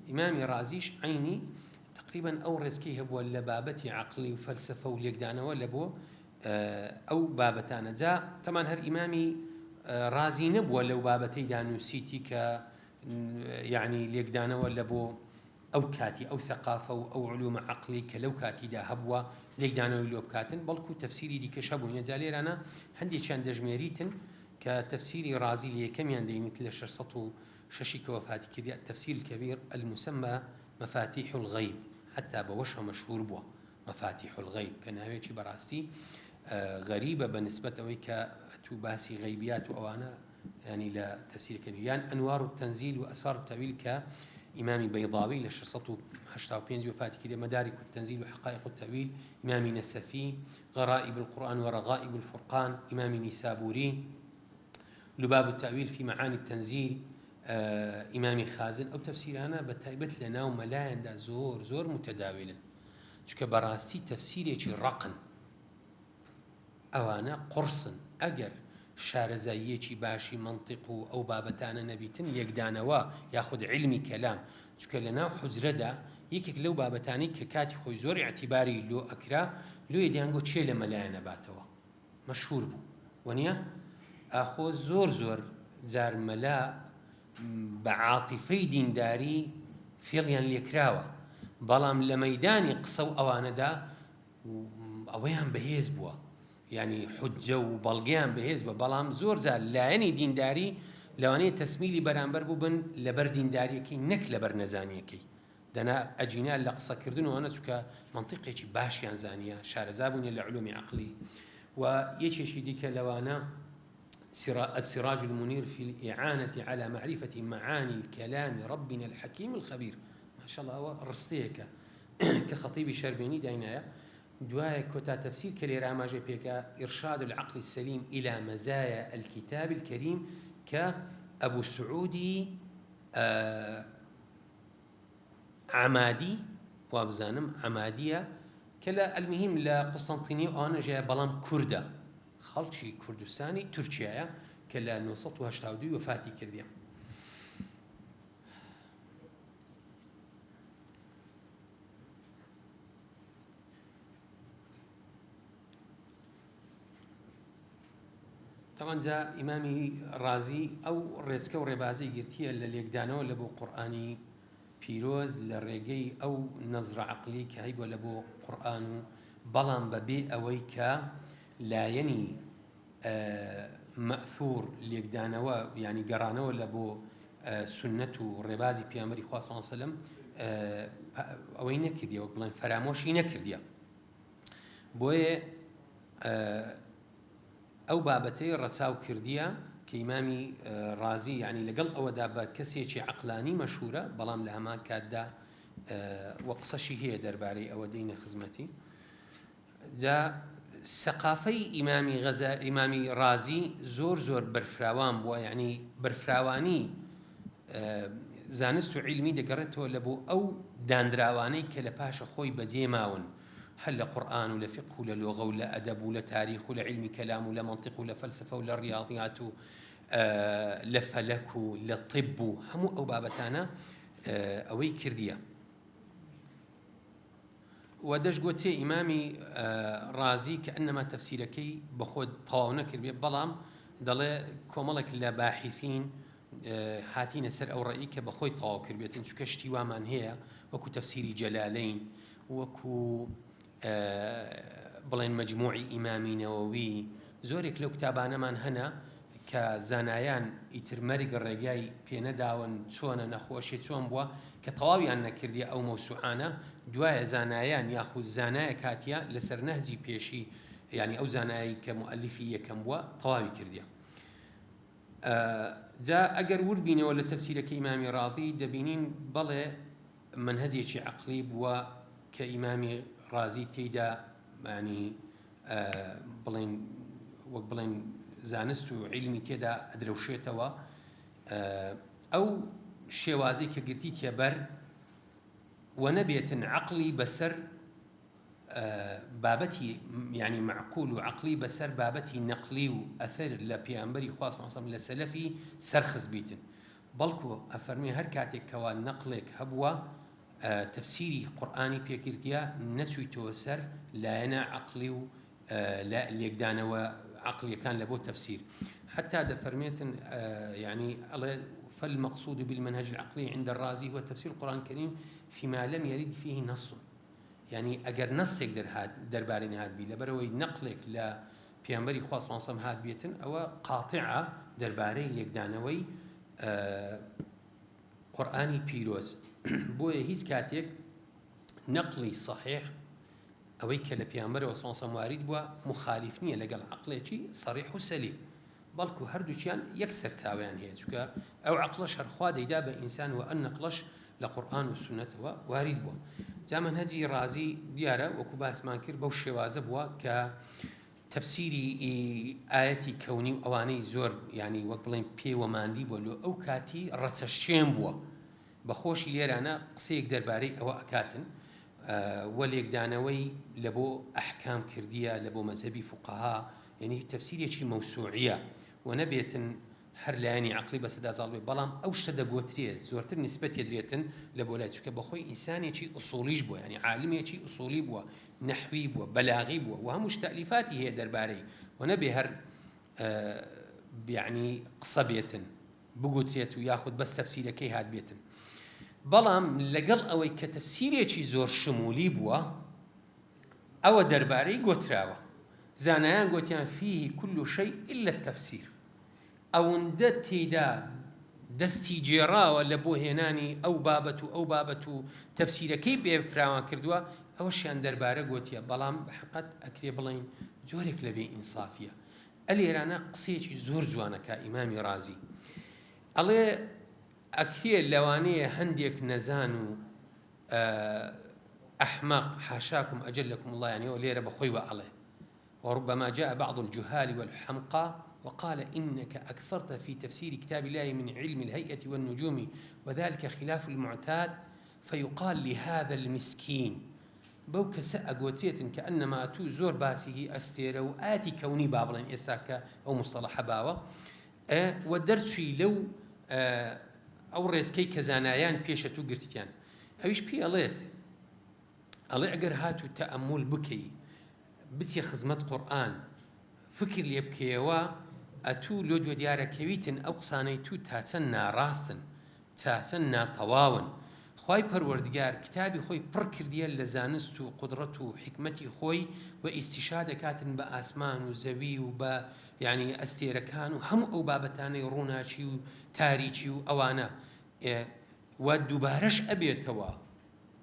ئیمامی ڕازیش عینی تقریبا ئەو ڕێزکی هەبووە لە بابەتی عقلی و فەلسفە و لێکدانەوە لە بۆ ئەو بابەتانە جا تەمان هەر ئیمامی ڕازی نەبووە لەو بابەتەی دانووسیتی کە یەعنی لێکدانەوە لە بۆ ئەو کاتی ئەو ثەقافە و ئەو علومە عەقڵی کە لەو کاتیدا هەبووە لێکدانەوەی لۆ بکاتن بەڵکو تەفسیری دیکەش هەبووینە جا لێرانە هەندێکیان دەژمێریتن کە تەفسیری ڕازی لە یەکەمیان دەینیت لە 606 کە وەفاتی کردی التفسیر الكبير المسمى مفاتيح الغيب حتى بەوەشە مەشهور بووە مفاتيح الغيب کە ناوێکی بەڕاستی غەریبە بە نسبەت ئەوەی کە ئەتوو باسی غەیبیات و ئەوانە یانی لە تەفسیرەکە یان ئەنوار التنزیل و ئەسرار التأویل کە ئیمامی بەیضاوی لە 685 وفاتی کردە مدارک التنزیل و حقائق التأویل ئیمامی نەسەفی غرائب القرآن و رغائب الفرقان ئیمامی نیسابوری لباب التأویل في معاني التنزیل ئیمامی خازن ئەو تەفسیرانە بە تایبەت لە ناو مەلایەندا زۆر زۆر متداولن چونکە بەڕاستی تەفسیرێکی ڕەقن ئەوانە قوڕسن ئەگەر شارەزاییەکی باشی مەنتیق و ئەو بابەتانە نەبیتن لێکدانەوە یاخود عیلمی کەلام چونکە لەناو حوجرەدا یەکێک لەو بابەتانەی کە کاتی خۆی زۆر ئیعتیباری لۆ ئەکرا لۆیە دەیانگۆ کێ لە مەلایان ئەباتەوە مەشهور بوو وەنیە ئاخۆ زۆر زۆر جار مەلا بە عاتیفەی دینداری فێڵیان لێکراوە بەڵام لە مەیدانی قسە و ئەوانەدا ئەوەیان بەهێز بووە یعنی حجە و بەڵگەیان بەهێز بە بەڵام زۆر جار لایەنی دینداری لەوانەیە تەسمیلی بەرامبەر بووبن لەبەر دینداریەکەی نەک لەبەر نەزانیەکەی دەنا ئەگینا لە قسەکردن و ئەوانە چونکە مەنتیقێکی باشیان زانیە شارەزا بوونە لە علومی عەقلی و یەکێکی دیکە لەوانە السراج المنير في الإعانة على معرفة معاني الكلام ربنا الحكيم الخبير ما شاء الله ئەوە ڕستەیەکە کە خەتیبی شەربێنی داینایە دوایە کۆتا تەفسیر کە لێرە ئاماژەی پێکا إرشاد العقل السليم إلى مزايا الكتاب الكريم کە ئەبو سعودی عەمادی وابزانم عەمادیە کە لە المهم لە قوستەنتینیە و ئەوانە ژیایە بەڵام کوردە خەڵکی کوردستانی تورکیایە کە لە 982 وەفاتی کردیە. تەبعەن جا ئیمامی ڕازی ئەو ڕێچکە و ڕێبازەی گرتیە لە لێکدانەوە لە بۆ قورئانی پیرۆز لە ڕێگەی ئەو نەزرە عەقلی کە هەیبووە لە بۆ قورئان و بەڵام بە بێ ئەوەی کە لایەنی مەئثور لێکدانەوە یانی گەڕانەوە لە بۆ سوننەت و ڕێبازی پێغەمبەری خوا صلی اللە علیە وسلم ئەوەی نەکردیە وەک بڵێن فەرامۆشی نەکردیە بۆیە ئەو بابەتەی ڕەچاو کردیە کە ئیمامی ڕازی یعنی لەگەڵ ئەوەدا بە کەسێکی عەقلانی مەشهورە بەڵام لە هەمان کاتدا وە قسەشی هەیە دەربارەی ئەوە دێینە خزمەتی جا سەقافەی ئیمامی غەزا ئیمامی ڕازی زۆر زۆر بەرفراوان بووە یعنی بەرفراوانی زانست و عیلمی دەگەڕێتەوە لە بۆ ئەو دانراوانەی کە لە پاشە خۆی بەجێ ماون هەر لە قورئان و لە فیقه و لە لۆغە و لە ئەدەب و لە تاریخ و لە عیلمی کەلام و لە مەنتیق و لە فەلسەفە و لە ڕیاضیات و لە فەلەک و لە طب و هەموو ئەو بابەتانە ئەوەی کردیە. وە دەشگۆترێ ئیمامی ڕازی کەئەنەما تەفسیرەکەی بەخۆ تەواو نەکردبێ بەڵام دەڵێ کۆمەڵێک لە باحیثین هاتینە سەر ئەو ڕەئی کە بەخۆی تەواو کردبێتن چونکە شتی وامان هەیە وەکو تەفسیری جەلالەین وەکو بڵێن مەجموعی ئیمامی نەوەوی زۆرێک لەو کتابانەمان هەنە کە زانایان ئیتر مەرگ ڕێگای پێنەداون چۆنە نەخۆشی چۆن بووە کە تەواویان نەکردیە ئەو مەوسوعانە دوایە زانایان یاخود زانایەک هاتیە لەسەر نەهجی پێشی یانی ئەو زانایەی کە موئەلیفی یەکەم بووە تەواوی کردیە جا ئەگەر ورد بینەوە لە تەفسیرەکەی ئیمامی ڕازی دەبینین بەڵێ مەنهەجێکی عەقڵی بووە کە ئیمامی ڕازی تێیدا یانی بڵێن وەک بڵێن زانست و عیلمی تێدا ئەدرەوشێتەوە ئەو شێوازەی کە گرتیتیە بەر و نەبێتن عەقڵی بەسەر بابەتی یعنی معقول و عقلی بەسەر بابەتی نەقلی و ئەثەر لە پێغەمبەری خوا صلی الله علیه و سلم لە سەلەفی سەرخست بیتن بەڵکو ئەفەرموێ هەر کاتێک کەوا نەقڵێک هەبووە تەفسیری قورئانی پێکردیە نەچویتەوە سەر لایەنە عەقڵی و لێکدانەوە عەقڵیەکان لە بۆ تەفسیر حتا دەفەرمێتن یعنی ئەڵێ فالمقصود بالمنهج العقلي عند الرازي هو تفسير القرآن الكريم فيما لم يرد فيه نص یعنی ئەگەر نەسێک دەرهات دەربارەی نەهات بی لەبەرەوەی نەقلێک لە پێغەمبەری خوا صلی الله علیه و سلم هات بێتن ئەوە قاطعە دەربارەی لێکدانەوەی قورئانی پیرۆز بۆیە هیچ کاتێک نەقلی صحیح ئەوەی کە لە پێغەمبەرەوە صلی الله علیه و سلم وارد بووە مخالف نییە لەگەڵ عەقڵێکی صریح و سەلیم بەڵکو هەردووکیان یەک سەرچاوەیان هەیە چونکە ئەو عەقڵەش هەر خوا دەیدا بە ئینسان و ئەم نەقڵەش لە قورئان و سوننەتەوە وارید بووە جا مەنهەجی ڕازی دیارە وەکو باسمان کرد بەو شێوازە بووە کە تەفسیری ئایەتی کەونی و ئەوانەی زۆر یانی وەک بڵێن پێوە ماندی بووە لۆ ئەو کاتی ڕەچەشێن بووە بە خۆشی لێرانە قسەیەک دەربارەی ئەوە ئەکاتن و لێکدانەوەی لە بۆ ئەحکام کردیە لە بۆ مەزهەبی فوقەها یعنی تەفسیرێکی مەوسوعیە و نەبێتن هەر لایەنی عەقڵی بەسەدا زاڵ بێ بەڵام ئەو شتە دەگۆترێ زۆرتر نیسبەت یەدرێتن لە بۆ لای چونکە بەخۆی ئینسانێکی ئوسوڵیش بووە یانی عالمێکی ئوسوڵی بووە نەحوی بووە بەلاغی بووە و هەمووش تەئلیفاتی هەیە دەربارەی و نەبێ هەر یعنی قسە بێتن بگوترێت و یاخود بەس تەفسیرەکەی هات بێتن بەڵام لەگەڵ ئەوەی کە تەفسیرێکی زۆر شمولی بووە ئەوە دەربارەی گۆتراوە زانایان گۆتیان فیه کل شیء الا التفسیر ئەوندە تێیدا دەستی گێڕاوە لە بۆ هێنانی ئەو بابەت و ئەو بابەت و تەفسیرەکەی پێ فراوان کردووە ئەوەشیان دەربارە گۆتیە بەڵام بە حەقەت ئەکرێ بڵێین جۆرێک لە بێ ئینسافیە ئەلێرانە قسەیەکی زۆر جوانە کا ئیمامی ڕازی ئەڵێ ئەکرێ لەوانەیە هەندێک نەزان و ئەحمەق حاشاکم ئەجلکم اللە یانی ئەو لێرە بەخۆی وە ئەڵێ وربما جاء بعض الجهال والحمقى وقال إنك أكثرت في تفسير كتاب الله من علم الهيئة والنجوم وذلك خلاف المعتاد فيقال لهذا المسكين بەو کەسە ئەگۆترێتن کە ئەنما تو زۆر باسی هی ئەستێرە و ئاتی کەونی با بڵێن ئێستا کە ئەو مستەڵەحە باوە و دەرچووی لەو ئەو ڕێزکەی کە زانایان پێشە تو گرتتیان ئەویش پێی ئەڵێت ئەڵێ ئەگەر هاتوو تەئەمول بکەی بچیە خزمەت قورئان فکر لێ بکەیەوە ئەتوو لۆ دوە دیارە کەویتن ئەو قسانەی توو تاچەند ناڕاستن تاچەند ناتەواون. خوای پەروەردگار کتابی خۆی پڕ کردیە لە زانست و قودڕەت و حیکمەتی خۆی و ئیستیشهاد ئەکاتن بە ئاسمان و زەوی و بە یانی ئەستێرەکان و هەموو ئەو بابەتانەی ڕووناکی و تاریکی و ئەوانە و دووبارەش ئەبێتەوە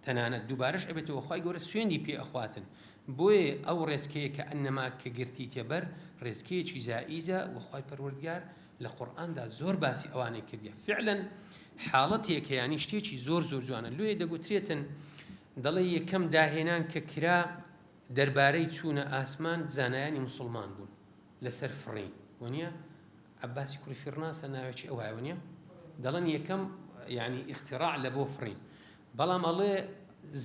تەنانەت دووبارەش ئەبێتەوە خوای گەورە سوێندی پێ ئەخواتن بۆیە ئەو ڕێزکەیە کە ئەنەما کە گرتیتە بەر ڕێزکەیەکی زائیزە و خوای پەروەردگار لە قورئاندا زۆر باسی ئەوانەی کردیە فعلا حاڵەتێکە یانی شتێکی زۆر زۆر جوانە لۆیە دەگوترێتن دەڵێ یەکەم داهێنان کە کرا دەربارەی چوونە ئاسمان زانایانی مسلمان بوون لەسەر فڕین وەنیە عەباسی کوڕی فیڕناسە ناوێکی ئەوایە وەنیە دەڵێن یەکەم یعنی ئیختراع لە بۆ فڕین بەڵام ئەڵێ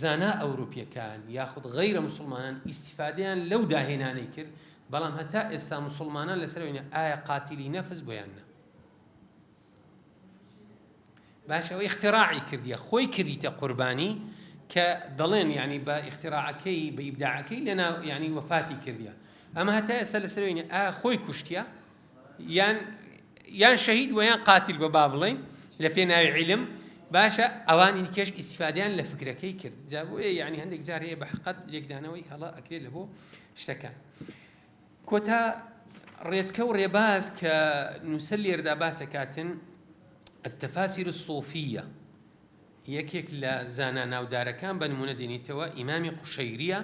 زانا ئەوروپیەکان یاخود غەیرە مسلمانان ئیستیفادەیان لەو داهێنانەی کرد بەڵام هەتا ئێستا مسلمانان لەسەر ئەوەینە ئایا قاتیلی نەفس بۆیان نا باشە ئەوە ئیختراعی کردیە خۆی کردیتە قوربانی کە دەڵێن یعنی بە ئیختراعەکەی بە ئیبداعەکەی لەنا یعنی وەفاتی کردیە ئەمە هەتا ئێستا لەسەر ئەوەینە ئایا خۆی کوشتیە یان یان شەهید وە یان قاتیل بە با بڵێین لە پێناوی عیلم باشە ئەوانی دیکەش ئیسفادیان لە فکرەکەی کرد جا بۆیە یعنی هەندێک جار هەیە بە حقەت لێکدانەوەی هەڵە ئەکرێت لە بۆ شتەکان کۆتا ڕێچکە و ڕێباز کە نووسەر لێردا باسەکاتن التفاسیر الصوفیە یەکێک لە زانا ناودارەکان بە نمونە دێنیتەوە ئیمامی قوشەیریە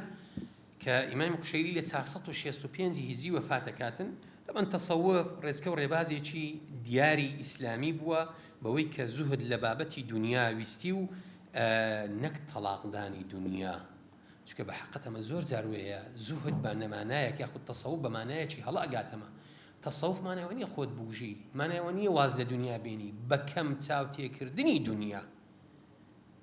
کە ئیمامی قوشەیری لە 465 هیجری وەفات ئەکاتن، تەبعەن تەسەوف ڕێچکە و ڕێبازێکی دیاری ئیسلامی بووە بەوەی کە زوهد لە بابەتی دونیا ویستی و نەک تەڵاقدانی دونیا چونکە بە حەقەت ئەمە زۆر جار وەیە زوهد بە نەمانایەک یاخود تەسەوف بە مانایەکی هەڵە ئەگاتەمە تەسەوف مانای ئەوە نییە خۆت بوژی مانای ئەوە نییە واز لە دونیا بێنی بە کەم چاوتێکردنی دونیا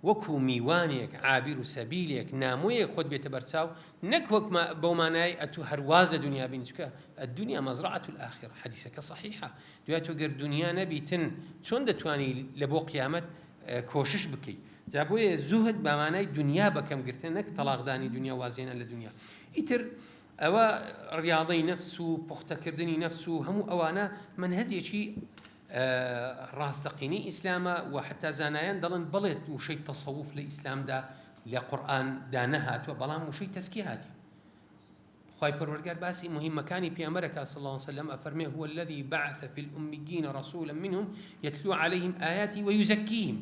وەکو میوانێک، عابر سبیلێک، نامۆیەک خۆت بێتە بەرچاو، نەک وەک بەو مانایەی ئەتوو هەر واز لە دونیا بینی، چونکە الدنیا مزرعە الاخرە، حەدیسەکە صحیحە، دوای تۆ گەر دونیا نەبیتن چۆن دەتوانی لە بۆ قیامەت کۆشش بکەی، جا بۆیە زوهد بە مانای دونیا بەکەم گرتنە نەک تەڵاقدانی دونیا وازهێنان لە دونیا، ئیتر ئەوە ڕیاضەی نەفس و پوختەکردنی نەفس و هەموو ئەوانە مەنهەجێکی ڕاستەقینەی ئیسلامە و حەتا زانایان دەڵێن بەڵێ وشەی تەسەوف لە ئیسلامدا لە قورئان دا نەهاتووە بەڵام وشەی تەزکیە هاتی خوای پەروەردگار باسی مهمەکانی پێغەمبەر ئەکات صلی الله علیه وسلم ئەفەرمێ هو الذي بعث في الأميين رسولا منهم يتلو عليهم آياته ويزكيهم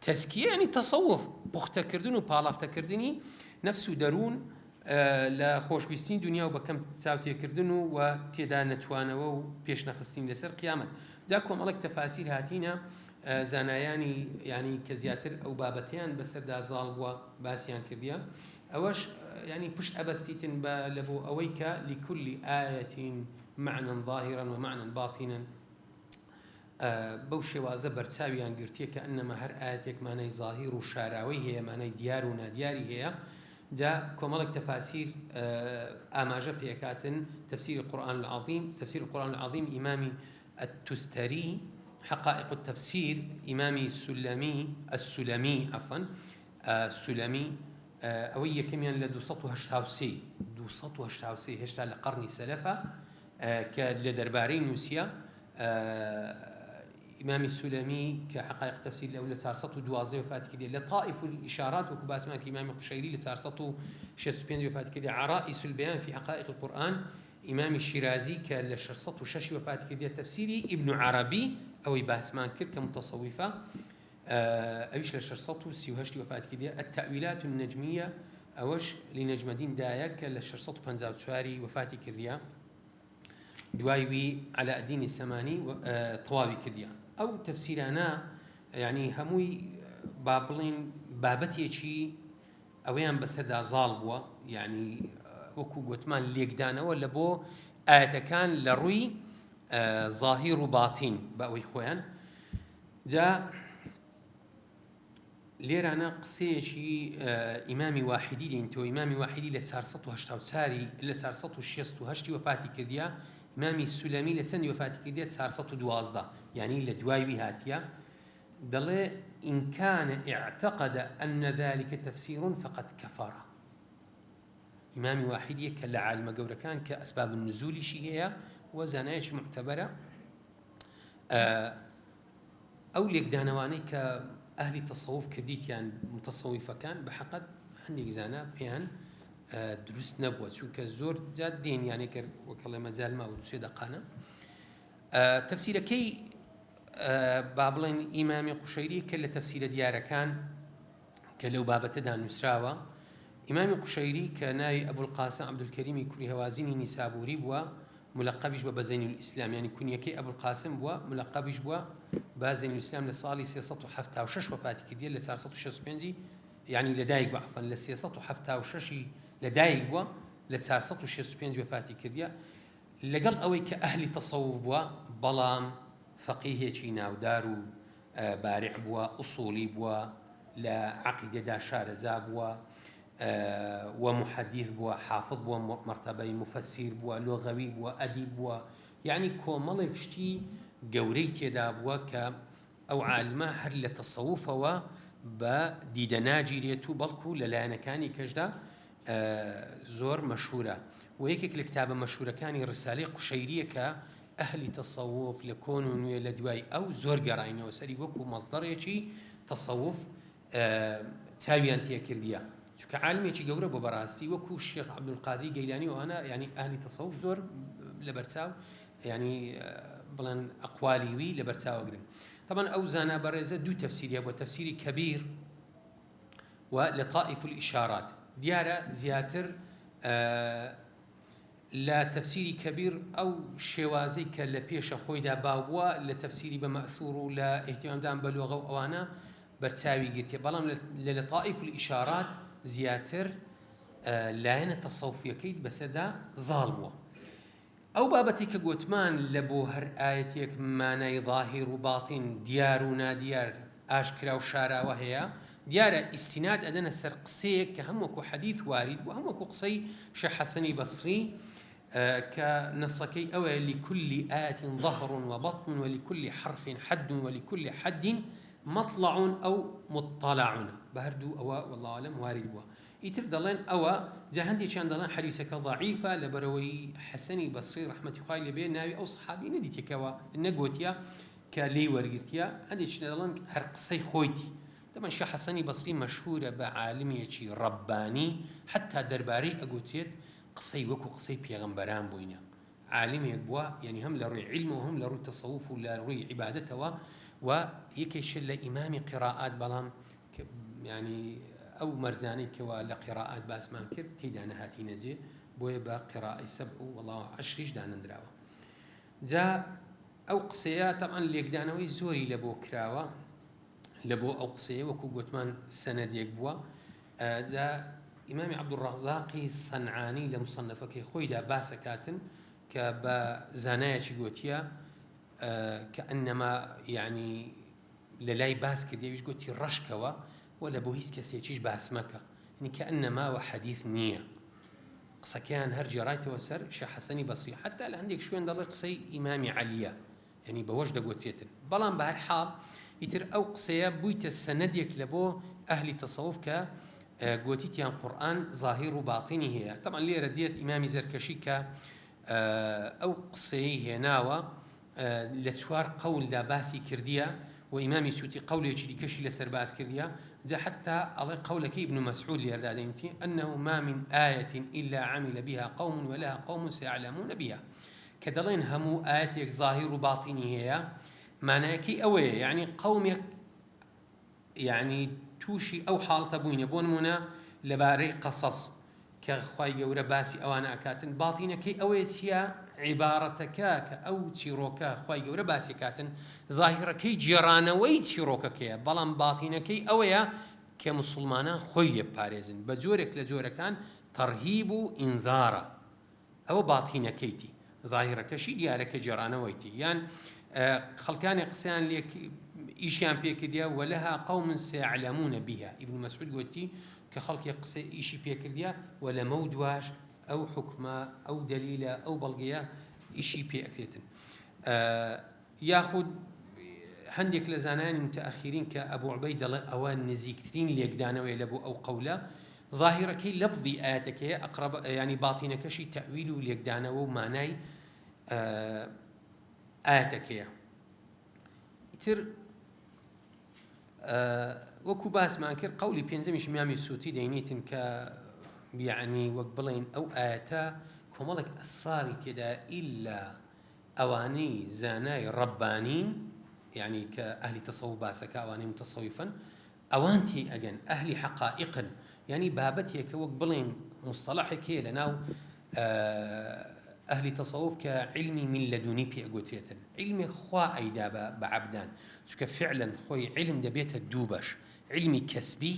تەزکیە یانی تەسەوف، پوختەکردن و پاڵافتەکردنی نەفس و دەروون لە خۆشویستنی دونیا و بە کەم چاوتێکردن و و تێدا نەتوانەوە و پێشنەخستنی لەسەر قیامەت. جا کۆمەڵێک تەفاسیر هاتینە زانایانی یانی کە زیاتر ئەو بابەتەیان بەسەردا زاڵ بووە باسیان کردیە ئەوەش یانی پشت ئەبەستیتن بە لە بۆ ئەوەی کە لکل آیة معنى ظاهرا ومعنى باطنا بەو شێوازە بەرچاویان گرتیە کە ئەنەما هەر ئایەتێک مانای زاهیر و شاراوەی هەیە مانای دیار و نادیاری هەیە جا کۆمەڵێک تەفاسیر ئاماژە پێکاتن تفسیر القرآن العظیم تفسیر القرآن العظیم ئیمامی التستری حقائق التفسیر ئیمامی سلمی السلمی عفوا سلمی ئەوەی یەکەمیان لە 283 283 هێشتا لە قەرنی سەلەفە کە لە دەربارەی نووسیە ئیمامی سولەمی کە حقایق تفسیر لە ئەو لە 412 وفاتی کردیە لە طائف الاشارات وەکو باسمان کە ئیمامی قشەیری لە 465 وفاتی کردیە عرائس البیان فی حقائق القرآن ئیمامی شیرازی کە لە 606 وفاتی کردیە تفسیری ابن عربی ئەوەی باسمان کرد کە متصوفە ئەویش لە 638 وفاتی کردیە التأویلات النجمیە ئەوەش لنجمەدین دایە کە لە 654 وفاتی کردیە دوای وی عەلائەدینی سەمانی تەواوی کردیە ئەو تەفسیرانە یعنی هەمووی با بڵین بابەتێکی ئەوەیان بەسەردا زاڵ بووە یعنی وەکو گوتمان لێکدانەوە لە بۆ ئاەتەکان لە ڕووی ظاهیر و باتین بە ئەوەی خۆیان جا لێرانە قسەیەکی ئیمامی واحیدی دێنیتەوە، ئیمامی واحیدی لە 484 ی لە 468 ی وەفاتی کردیە، ئیمامی سولەمی لە چەندی وەفاتی کردیە 412 یانی لە دوای وی هاتیە، دەڵێ إن كان اعتقد أن ذلك تفسير فقد كفر. ئیمامی واحیدی یەکە لە عالمە گەورەکان کە ئەسباب النزولیشی هەیە و زانایەکی معتەبەرە. ئەو لێکدانەوانەی کە ئەهلی تەسەوف کردیتیان متەسەویفەکان بە حەقەت هەندێک زانا پێیان دروست نەبووە چونکە زۆر جار دێن یانێ گەر وەکەڵێ مەجال ماوە دوسێ دەقانە تەفسیرەکەی با بڵێن ئیمامی قوشەیری کە لە تەفسیرە دیارەکان کە لەو بابەتەدا نووسراوە ئیمامی قوشەیری کە ناوی ئەبولقاسم عەبدولکەریمی کوڕی هەوازینی نیسابوری بووە ملەقەبیش بە بە زەینولئیسلام یانی کونیەکەی ئەبولقاسم بووە ملەقەبیش بووە بە زەینولئیسلام لە ساڵی 376 وەفاتی کردیە لە 465 یانی لەدایک بووە عەفوەن لە 376 لەدایک بووە لە 465 وەفاتی کردیە لەگەڵ ئەوەی کە ئەهلی تەسەوف بووە بەڵام فەقیهێکی ناودار و بارع بووە، ئوسوڵی بووە، لە عەقیدەدا شارەزا بووە و موحەدیث بووە، حافظ بووە، مەرتەبەی موفەسیر بووە، لۆغەوی بووە، ئەدیب بووە، یەعنی کۆمەڵێک شتی گەورەی تێدا بووە کە ئەو عالمە هەر لە تەسەوفەوە بە دیدە ناگیرێت و بەڵکو لە لایەنەکانی کەشدا زۆر مەشهورە و یەکێک لە کتابە مەشهورەکانی ڕسالەی قوشەیریە کە ئەهلی تەسەوف لە کۆن و نوێ لە دوای ئەو زۆر گەڕاینەوە سەری وەکو مەسدەرێکی تەسەوف چاویان تێکردیە چونکە عالمێکی گەورە بۆ بەڕاستی وەکو شێخ عەبدولقادری گەیلانی و ئەوانە یعنی ئەهلی تەسەوف زۆر لەبەرچاو یعنی بڵێن ئەقوالی وی لەبەرچاوەگرن طبعا ئەو زانا بەڕێزە دوو تەفسیریە بۆ تەفسیری کەبیر و لەطائف الإشارات دیارە زیاتر لە تەفسیری کەبیر ئەو شێوازەی کە لە پێشە خۆیدا باو بووە لە تەفسیری بە مەئسوور و لە ئیهتیمامدان بە لۆغە و ئەوانە بەرچاوی گرتیە بەڵام لە لەتائیف الئیشارات زیاتر لایەنە تەسەوفیەکەی بەسەردا زاڵ بووە. ئەو بابەتەی کە گۆتمان لە بۆ هەر ئایەتێک مانای ظاهیر و باتین دیار و نادیار ئاشکرا و شاراوە هەیە، دیارە ئیستیناد ئەدەنە سەر قسەیەک کە هەم وەکو حەدیث وارید بووە هەم وەکو قسەی شێخ حەسەنی بەسری کە نەصەکەی ئەوەیە لکل آیة ظهر وبطن ولکل حرف حد ولکل حد مطلع أو مطلع بە هەردوو ئەوە واللە اعلم وارید بووە ئیتر دەڵێن ئەوە جا هەندێکیان دەڵێن حەدیسەکە ضعیفە لەبەرئەوەی حەسەنی بەسری ڕەحمەتی خوای لێبێ ناوی ئەو سەحابی نەدیتیە کەوا نەگۆتیە کە لێی وەرگرتیە هەندێکیش دەڵێن هەر قسەی خۆیتی دەبەن شێخ حەسەنی بەسری مەشهورە بە عالمیەکی ڕەبانی حەتا دەربارەی ئەگوترێت قسەی وەکو قسەی پێغەمبەران بووینە عالمێک بووە یعنی هەم لە ڕووی عیلمەوە هەم لە ڕووی تەسەوف و لە ڕووی عیبادەتەوە و یەکێکشە لە ئیمامی قیڕائات بەڵام یعنی ئەو مەرجانەی کەوا لە قیڕائات باسمان کرد تێیدا نەهاتینە جێ بۆیە بە قیڕائەی سەبع و وەڵا عەشریش دانەندراوە جا ئەو قسەیە تەبعەن لێکدانەوەی زۆری لە بۆ کراوە لە بۆ ئەو قسەیە وەکو گوتمان سەنەدێک بووە جا ئیمامی عەبدولڕەزاقی سەنعانی لە مصنفەکەی خۆیدا باسەکاتن کە بە زانایەکی گوتیە کە ئەنەما یعنی لە لای باس کردی ئەویش گوتی ڕەشکەوە و لە بۆ هیچ کەسێکیش باس مەکە یعنی کە ئەنەما وە حەدیث نییە قسەکەیان هەر گێڕایتەوە سەر شێخ حەسەنی بەسری حەتا لە هەندێک شوێن دەڵێ قسەی ئیمامی عەلیە یعنی بەوەش دەگوترێتن بەڵام بە هەر حاڵ ئیتر ئەو قسەیە بوویتە سەنەدێک لە بۆ ئەهلی تەسەوف کە گۆتیتیان قورئان زاهیر و باتینی هەیە تەبعەن لێرە دێت ئیمامی زەرکەشی کە ئەو قسەیەی هێناوە لە چوار قەولدا باسی کردیە و ئیمامی سیوطی قەولێکی دیکەشی لەسەر باس کردیە جا حەتا ئەڵێ قەولەکەی ابن مسعود لێردا دەینتی انه ما من آیة الا عمل بها قوم ولها قوم سيعلمون بها کە دەڵێن هەموو ئایەتێک ظاهر و باطینی هەیە مانایەکەی ئەوەیە یعنی قەومێک یەعنی تووشی ئەو حاڵەتە بووینە بۆ نموونە لەبارەی قەسەس کە خوای گەورە باسی ئەوانە ئەکاتن باتینەکەی ئەوەیە چییە عیبارەتەکە کە ئەو چیڕۆکە خوای گەورە باسی کاتن ظاهیڕەکەی گێڕانەوەی چیڕۆکەکەیە بەڵام باتینەکەی ئەوەیە کە مسوڵمانان خۆی لێ بپارێزن بە جۆرێک لە جۆرەکان تەرهیب و ئینذارە ئەوە باتینەکەیتی زاهیڕەکەشی دیارە کە گێڕانەوەیتی یان خەڵکانێ قسەیان لێ ئیشیان پێ کردیە ولها قوم سيعلمون بها ابن مسعود گوتی کە خەڵکی قسە ئیشی پێ کردیە و لەمەو دواش ئەو حکمە ئەو دەلیلە ئەو بەڵگەیە ئیشی پێ ئەکرێتن یاخود هەندێک لە زانایانی متأخرین کە ئەبو عوبەید دەڵێ ئەوە نزیکترین لێکدانەوەیە لە بۆ ئەو قەولە، ظاهیرەکەی لەفزی ئایەتەکەیە ئەقرب یانی باتینەکەشی تەئویل و لێکدانەوە و مانای ئایەتەکەیە. ئیتر. وەکو باسمان کرد قەولی پێنجەمیش ئیمامی سوتی دەینیتن کە یەعنی وەک بڵێین ئەو ئایەتە کۆمەڵێک ئەسراری تێدایە ئیلا ئەوانەی زانای ڕەبانین یعنی کە ئەهلی تەسەوف باسەکە ئەوانەی متەسەویفن ئەوان تێی ئەگەن ئەهلی حەقائیقن یانی بابەتێکە وەک بڵێین مستەڵەحێک هەیە لەناو ئەهلی تەسەوف کە عیلمی من لەدونی پێ ئەگوترێتن عیلمێک خوا ئەیدا بە بە عەبدان چونکە فعلا خۆی عیلم دەبێتە دوو بەش عیلمی کەسبی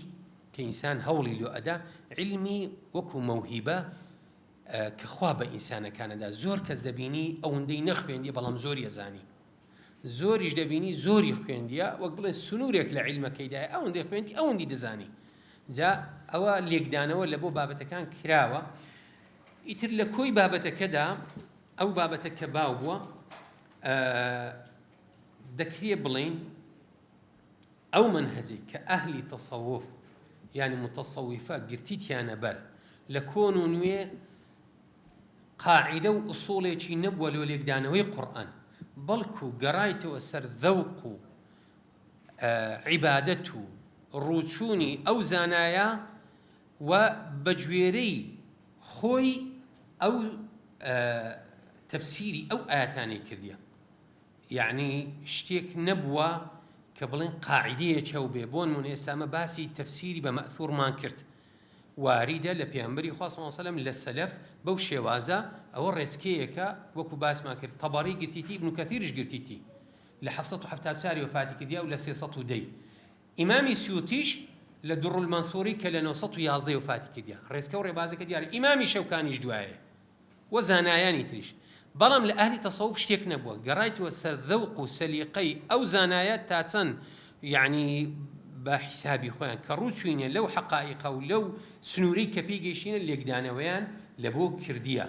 کە ئینسان هەوڵی لۆ ئەدا عیلمی وەکو مەوهیبە کە خوا بە ئینسانەکانەدا زۆر کەس دەبینی ئەوەندەی نەخوێندیە بەڵام زۆری ئەزانی زۆریش دەبینی زۆری خوێندیە وەک بڵێن سنوورێک لە عیلمەکەیدایە ئەوەندەی خوێندی ئەوەندی دەزانی جا ئەوە لێکدانەوە لە بۆ بابەتەکان کراوە ئیتر لە کۆی بابەتەکەدا ئەو بابەتە کە باو بووە دەکرێ بڵین ئەو مەنهەجەی کە ئەهلی تەسەوف یانی متەسەویفە گرتیتیانە بەر لە کۆن و نوێ قاعیدە و ئوسوڵێکی نەبووە لۆ لێکدانەوەی قورئان بەڵکو گەڕایتەوە سەر ذەوق و عیبادەت و ڕووچوونی ئەو زانایە و بەگوێرەی خۆی ئەو تەفسیری ئەو ئایەتانەی کردیە. یەعنی شتێک نەبووە کە بڵێن قاعیدەیەک هەوبێ بۆنمونە ئێستا ئەمە باسی تەفسیری بە مەئثورمان کرد واریدە لە پێغەمبەری خوا صلی اللە علیه وسلم لە سەلەف بەو شێوازە ئەوە ڕێچکەیەکە وەکو باسمان کرد تەبەری گرتیتی ابن کەثیریش گرتیتی لە 774 وەفاتی کردیا و لە 310 ئیمامی سیوطیش لە در المنثوری کە لە 911 وەفاتی کردیا ڕێچکە و ڕێبازەکە دیارە ئیمامی شەوکانیش دوایە و زانایانی تریش بەڵام لە ئەهلی تەسەوف شتێک نەبووە گەڕایتەوە سەر ذەوق و سەلیقەی ئەو زانایە تا چەند یەعنی بە حیسابی خۆیان کە ڕوو چوینە لەو حەقائیقە و لەو سنوورەی کە پێی گەیشتینە لێکدانەوەیان لە بۆ کردیە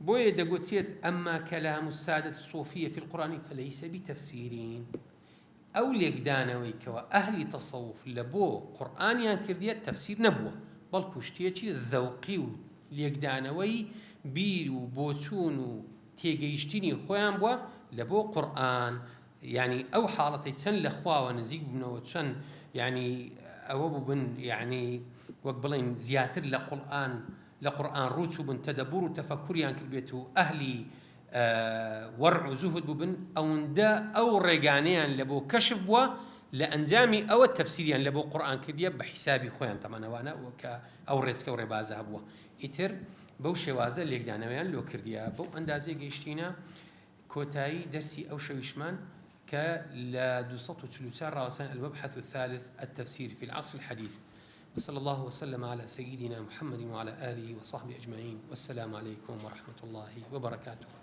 بۆیە دەگوترێت ئەمما کەلام السادة الصوفیە فی القرآن فلیس بتفسیر ئەو لێکدانەوەی کەوا ئەهلی تەسەوف لە بۆ قورئانیان کردیە تەفسیر نەبووە، بەڵکو شتێکی زەوقی و لێکدانەوەی بیر و بۆچوون و تێگەیشتنی خۆیان بووە لە بۆ قورئان، یانی ئەو حاڵەتەی چەند لە خواوە نزیک ببنەوە چەند یانی ئەوە بووبن یانی وەک بڵێین زیاتر لە قورئان لە قورئان ڕووچووبن تەدەبور و تەفەکوریان کردبێت و ئەهلی وەرع و زوهد بووبن ئەوندە ئەو ڕێگانەیان لە بۆ کەشف بووە لە ئەنجامی ئەوە تەفسیریان لە بۆ قورئان کردیە بە حیسابی خۆیان تەمان ئەوانە کە ئەو ڕێچکە و ڕێبازە هەبووە ئیتر بەو شێوازە لێکدانەوەیان لۆ کردیە بەو ئەندازەیە گەیشتینە کۆتایی دەرسی ئەو شەویشمان کە لە 244 ڕاوەسان المبحث الثالث التفسير في العصر الحديث وصلى الله وسلم على سيدنا محمد وعلى آله وصحبه أجمعين والسلام عليكم ورحمة الله وبركاته.